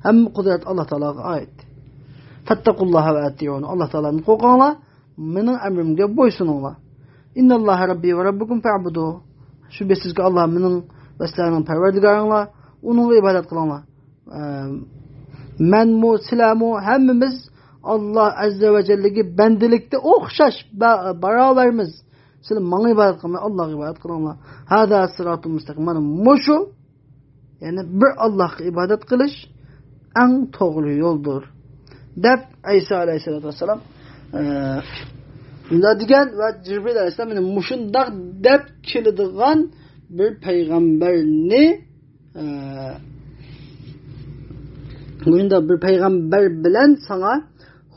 ھەممە قۇدرەت ئاللا تائالاغا ئائىت. فاتقوا الله وأطيعون، ئاللا تائالادىن قورقۇڭلار، مېنىڭ ئەمرىمگە بويسۇنۇڭلار. إن الله ربي وربكم فاعبدوه. شۈبھىسىزكى، ئاللا مېنىڭ ۋە سىلەرنىڭ پەرۋەردىگارىڭلار، ئۇنىڭغا ئىبادەت قىلىڭلار. ئە، مەنمۇ، سىلەرمۇ، ھەممىمىز ئاللا ئەززە ۋە جەللىگە بەندىلىكتە ئوخشاش، با-، باراۋەرمىز. سىلەر ماڭا ئىبادەت قىلماي، ئاللاغا ئىبادەت قىلىڭلار. هذا صراط مستقيم. مانا مۇشۇ، يەنى بىر ئاللاغا ئىبادەت قىلىش ئەڭ توغرا يولدۇر، دەپ ئەيسا ئەلەيھىسسالاتۇ ۋەسسالام، ئە، مۇنداق دېگەن ۋە جىبرىل ئەلەيھىسسالام مانا مۇشۇنداق دەپ كېلىدىغان بىر پەيغەمبەرنى، ئە، مۇشۇنداق بىر پەيغەمبەر بىلەن ساڭا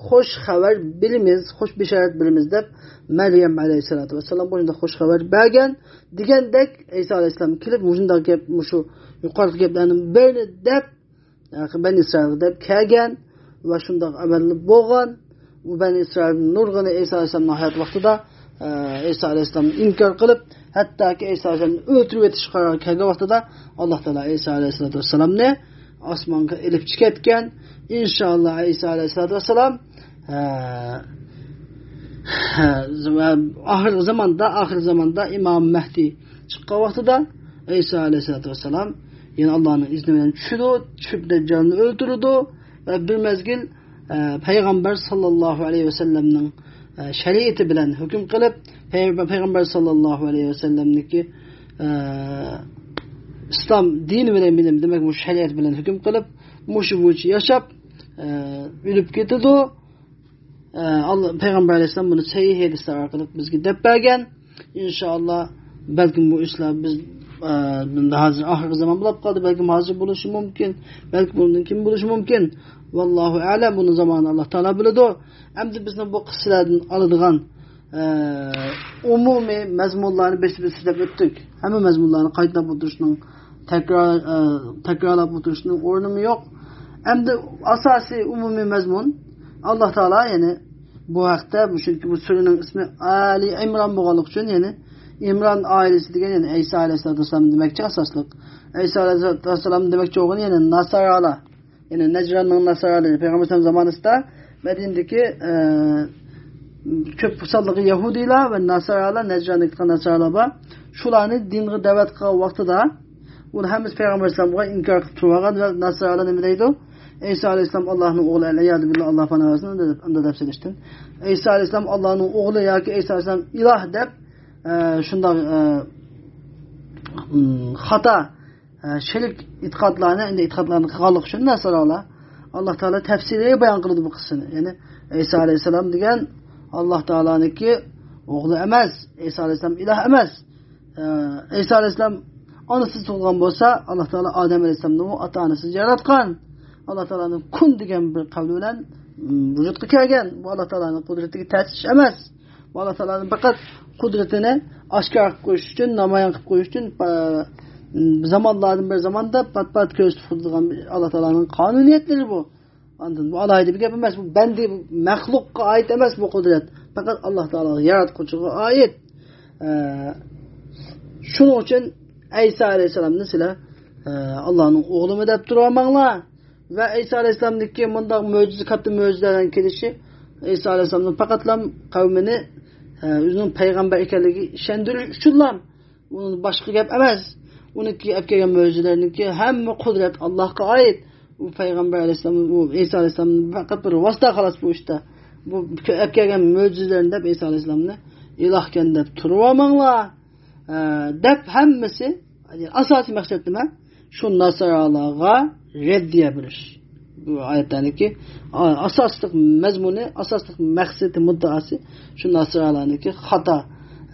خوش خەۋەر بېرىمىز، خوش بېشارەت بېرىمىز دەپ مەريەم ئەلەيھىسسالاتۇ ۋەسسالامغا شۇنداق خوش خەۋەر بەرگەن دېگەندەك، ئەيسا ئەلەيھىسسالام كېلىپ مۇشۇنداق گەپ، مۇشۇ يۇقىرىقى گەپلەرنىڭ بىرىنى دەپ، بەنى ئىسرائىلغا دەپ كەلگەن ۋە شۇنداق ئەمەلدە بولغان. بۇ بەنى ئىسرائىلنىڭ نۇرغۇنى ئەيسا ئەلەيھىسسالامنىڭ ھاياتى ۋاقتىدا، ئە، ئەيسا ئەلەيھىسسالامنى ئىنكار قىلىپ، ھەتتاكى ئەيسا ئەلەيھىسسالامنى ئۆلتۈرۈۋېتىش قارارىغا كەلگەن ۋاقتىدا، ئاللا تائالا ئەيسا ئەلەيھىسسالاتۇ ۋەسسالامنى ئاسمانغا ئېلىپ چىقىۋەتكەن. ئىنشائاللا، ئەيسا ئەلەيھىسسالاتۇ ۋەسسالام، ئە، ئە، ئاخىرقى زاماندا، ئاخىرقى زاماندا ئىمام مەھدى چىققان ۋاقتىدا ئەيسا ئەلەيھىسسالاتۇ ۋەسسالام يەنە ئاللانىڭ ئىزنى بىلەن چۈشىدۇ، چۈشۈپ دەججالنى ئۆلتۈرىدۇ ۋە بىر مەزگىل، ئە، پەيغەمبەر ساللاللاھۇ ئەلەيھى ۋەسەللەمنىڭ، ئە، شەرىئىتى بىلەن ھۆكۈم قىلىپ، پەيغەمبەر، پەيغەمبەر ساللاللاھۇ ئەلەيھى ۋەسەللەمنىڭكى، ئە، ئىسلام دىنى بىلەن، دېمەك، مۇشۇ شەرىئەت بىلەن ھۆكۈم قىلىپ، مۇشۇ بويىچە ياشاپ، ئە، ئۆلۈپ كېتىدۇ. ئە، ئاللا، پەيغەمبەر ئەلەيھىسسالام بۇنى سەھىھ ھەدىسلەر ئارقىلىق بىزگە دەپ بەرگەن. ئىنشائاللا، بەلكىم بۇ ئىشلار بىز، ئە، ھازىر ئاخىرقى زامان بولۇپ قالدى. بەلكىم ھازىر بولۇشى مۇمكىن. بەلكى بۇندىن كېيىن بولۇشى مۇمكىن. ۋاللاھۇ ئەلەم، بۇنىڭ زامانىنى ئاللا تائالا بىلىدۇ. ئەمدى بىزنىڭ بۇ قىسسىلەردىن ئالىدىغان، ئە، ئومۇمىي مەزمۇنلارنى بىر، بىر سۆزلەپ ئۆتتۇق. ھەممە مەزمۇنلارنى قايتىلاپ ئولتۇرۇشنىڭ تەكرار، ئە، تەكرارلاپ ئولتۇرۇشنىڭ ئورنىمۇ يوق. ئەمدى ئاساسىي ئومۇمىي مەزمۇن، ئاللا تائالا، يەنى بۇ ھەقتە، چۈنكى بۇ سۈرىنىڭ ئىسمى ئالى ئىمران بولغانلىقى ئۈچۈن، يەنى ئىمران ئائىلىسى دېگەن، يەنى ئەيسا ئەلەيھىسسالام دېمەكچى ئاساسلىق. ئەيسا ئەلەيھىسسالام دېمەكچى بولغىنى، يەنى ناسارالار، يەنى نەجراننىڭ ناسارالىرى پەيغەمبەر ئەلەيھىسسالام زامانىسىدا مەدىنىدىكى، ئە، كۆپ سانلىقى يەھۇدىيلار ۋە ناسارالار، نەجراندا كېتىدىغان ناسارالار بار. شۇلارنى دىنغا دەۋەت قىلغان ۋاقتىدا، ئۇلار ھەممىسى پەيغەمبەر ئەلەيھىسسالامغا ئىنكار قىلىپ تۇرۇۋالغان ۋە ناسارالار نېمە دەيدۇ؟ ئەيسا ئەلەيھىسسالام ئاللانىڭ ئوغلى، ئەلئىيازۇ بىللا، ئاللا پانا بەرسۇن، ئۇنداق دەپ سېلىشتىن. ئەيسا ئەلەيھىسسالام ئاللانىڭ ئوغلى ياكى ئەيسا ئەلەيھىسسالام ئىلاھ دەپ، ئە، شۇنداق، ئە، م، خاتا، ئە، شېرىك ئېتىقادلارنى، ئەمدى ئېتىقادلارنى قىلغانلىقى ئۈچۈن ناسارالار، ئاللا تائالا تەپسىلىي بايان قىلىدۇ بۇ قىسسىنى. يەنى ئەيسا ئەلەيھىسسالام دېگەن ئاللا تائالانىڭكى ئوغلى ئەمەس، ئەيسا ئەلەيھىسسالام ئىلاھ ئەمەس. ئە، ئەيسا ئەلەيھىسسالام ئانىسىز تۇغۇلغان بولسا، ئاللا تائالا ئادەم ئەلەيھىسسالامنىمۇ ئاتا-ئانىسىز ياراتقان. ئاللا تائالانىڭ كۇن دېگەن بىر قەۋلى بىلەن، م، ۋۇجۇدقا كەلگەن. بۇ ئاللا تائالانىڭ قۇدرىتىگە تەس ئىش ئەمەس. بۇ ئاللا تائالانىڭ پەقەت قۇدرىتىنى ئاشكارا قىلىپ قويۇش ئۈچۈن، نامايان قىلىپ قويۇش ئۈچۈن، پا-، زامانلاردىن بىر زاماندا پات-پات كۆرسىتىپ تۇرىدىغان ئاللا تائالانىڭ قانۇنىيەتلىرى بۇ. ئاندىن بۇ ئالاھىدە بىر گەپ ئەمەس، بۇ بەندە، بۇ مەخلۇققا ئائىت ئەمەس بۇ قۇدرەت. پەقەت ئاللا تائالا ياراتقۇچىغا ئائىت. ئە، شۇنىڭ ئۈچۈن ئەيسا ئەلەيھىسسالامنى سىلەر، ئە، ئاللانىڭ ئوغلىمۇ دەپ تۇرۇۋالماڭلار. ۋە ئەيسا ئەلەيھىسسالامنىڭكى مۇنداق مۆجىزە، كاتتا مۆجىزىلەر بىلەن كېلىشى، ئەيسا ئەلەيھىسسالامنىڭ پەقەتلا قەۋمىنى، ئە، ئۆزىنىڭ پەيغەمبەر ئىكەنلىكىگە ئىشەندۈرۈش ئۈچۈنلا، ئۇنىڭ باشقا گەپ ئەمەس. ئۇنىڭكى ئەپ كەلگەن مۆجىزىلەرنىڭكى ھەممە قۇدرەت ئاللاھقا ئائىت. ئۇ پەيغەمبەر ئەلەيھىسسالام، ئۇ ئەيسا ئەلەيھىسسالام پەقەت بىر ۋاسىتە خالاس بۇ ئىشتا. بۇ ئەپ كەلگەن مۆجىزىلەرنى دەپ ئەيسا ئەلەيھىسسالامنى ئىلاھكەن دەپ تۇرۇۋالماڭلار، ئە، دەپ ھەممىسى، يەنى ئاساسىي مەقسەت نېمە؟ شۇ ناسارالارغا رەددىيە بېرىش. بۇ ئايەتلەرنىڭكى، ئا-، ئاساسلىق مەزمۇنى، ئاساسلىق مەقسىتى، مۇددىئاسى شۇ ناسارالارنىڭكى خاتا،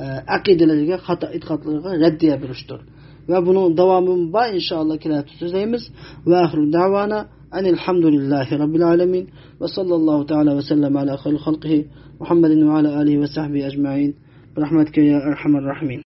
ئە، ئەقىدىلىرىگە، خاتا ئېتىقادلىرىغا رەددىيە بېرىشتۇر. ۋە بۇنىڭ داۋامى بار، ئىنشائاللا، كېلەر ھەپتە سۆزلەيمىز. ۋە ئاخىرۇ دەۋانا ئەنىل ھەمدۇلىللاھى رەببىل ئالەمىن. ۋە ساللاللاھۇ تەئالە ۋە سەللەم ئەلا خەيرى خەلقىھى مۇھەممەدىن ۋە ئەلا ئالىھى ۋە سەھبىھى ئەجمەئىن. بىرەھمەتىكە يا ئەرھەمەر راھىمىن.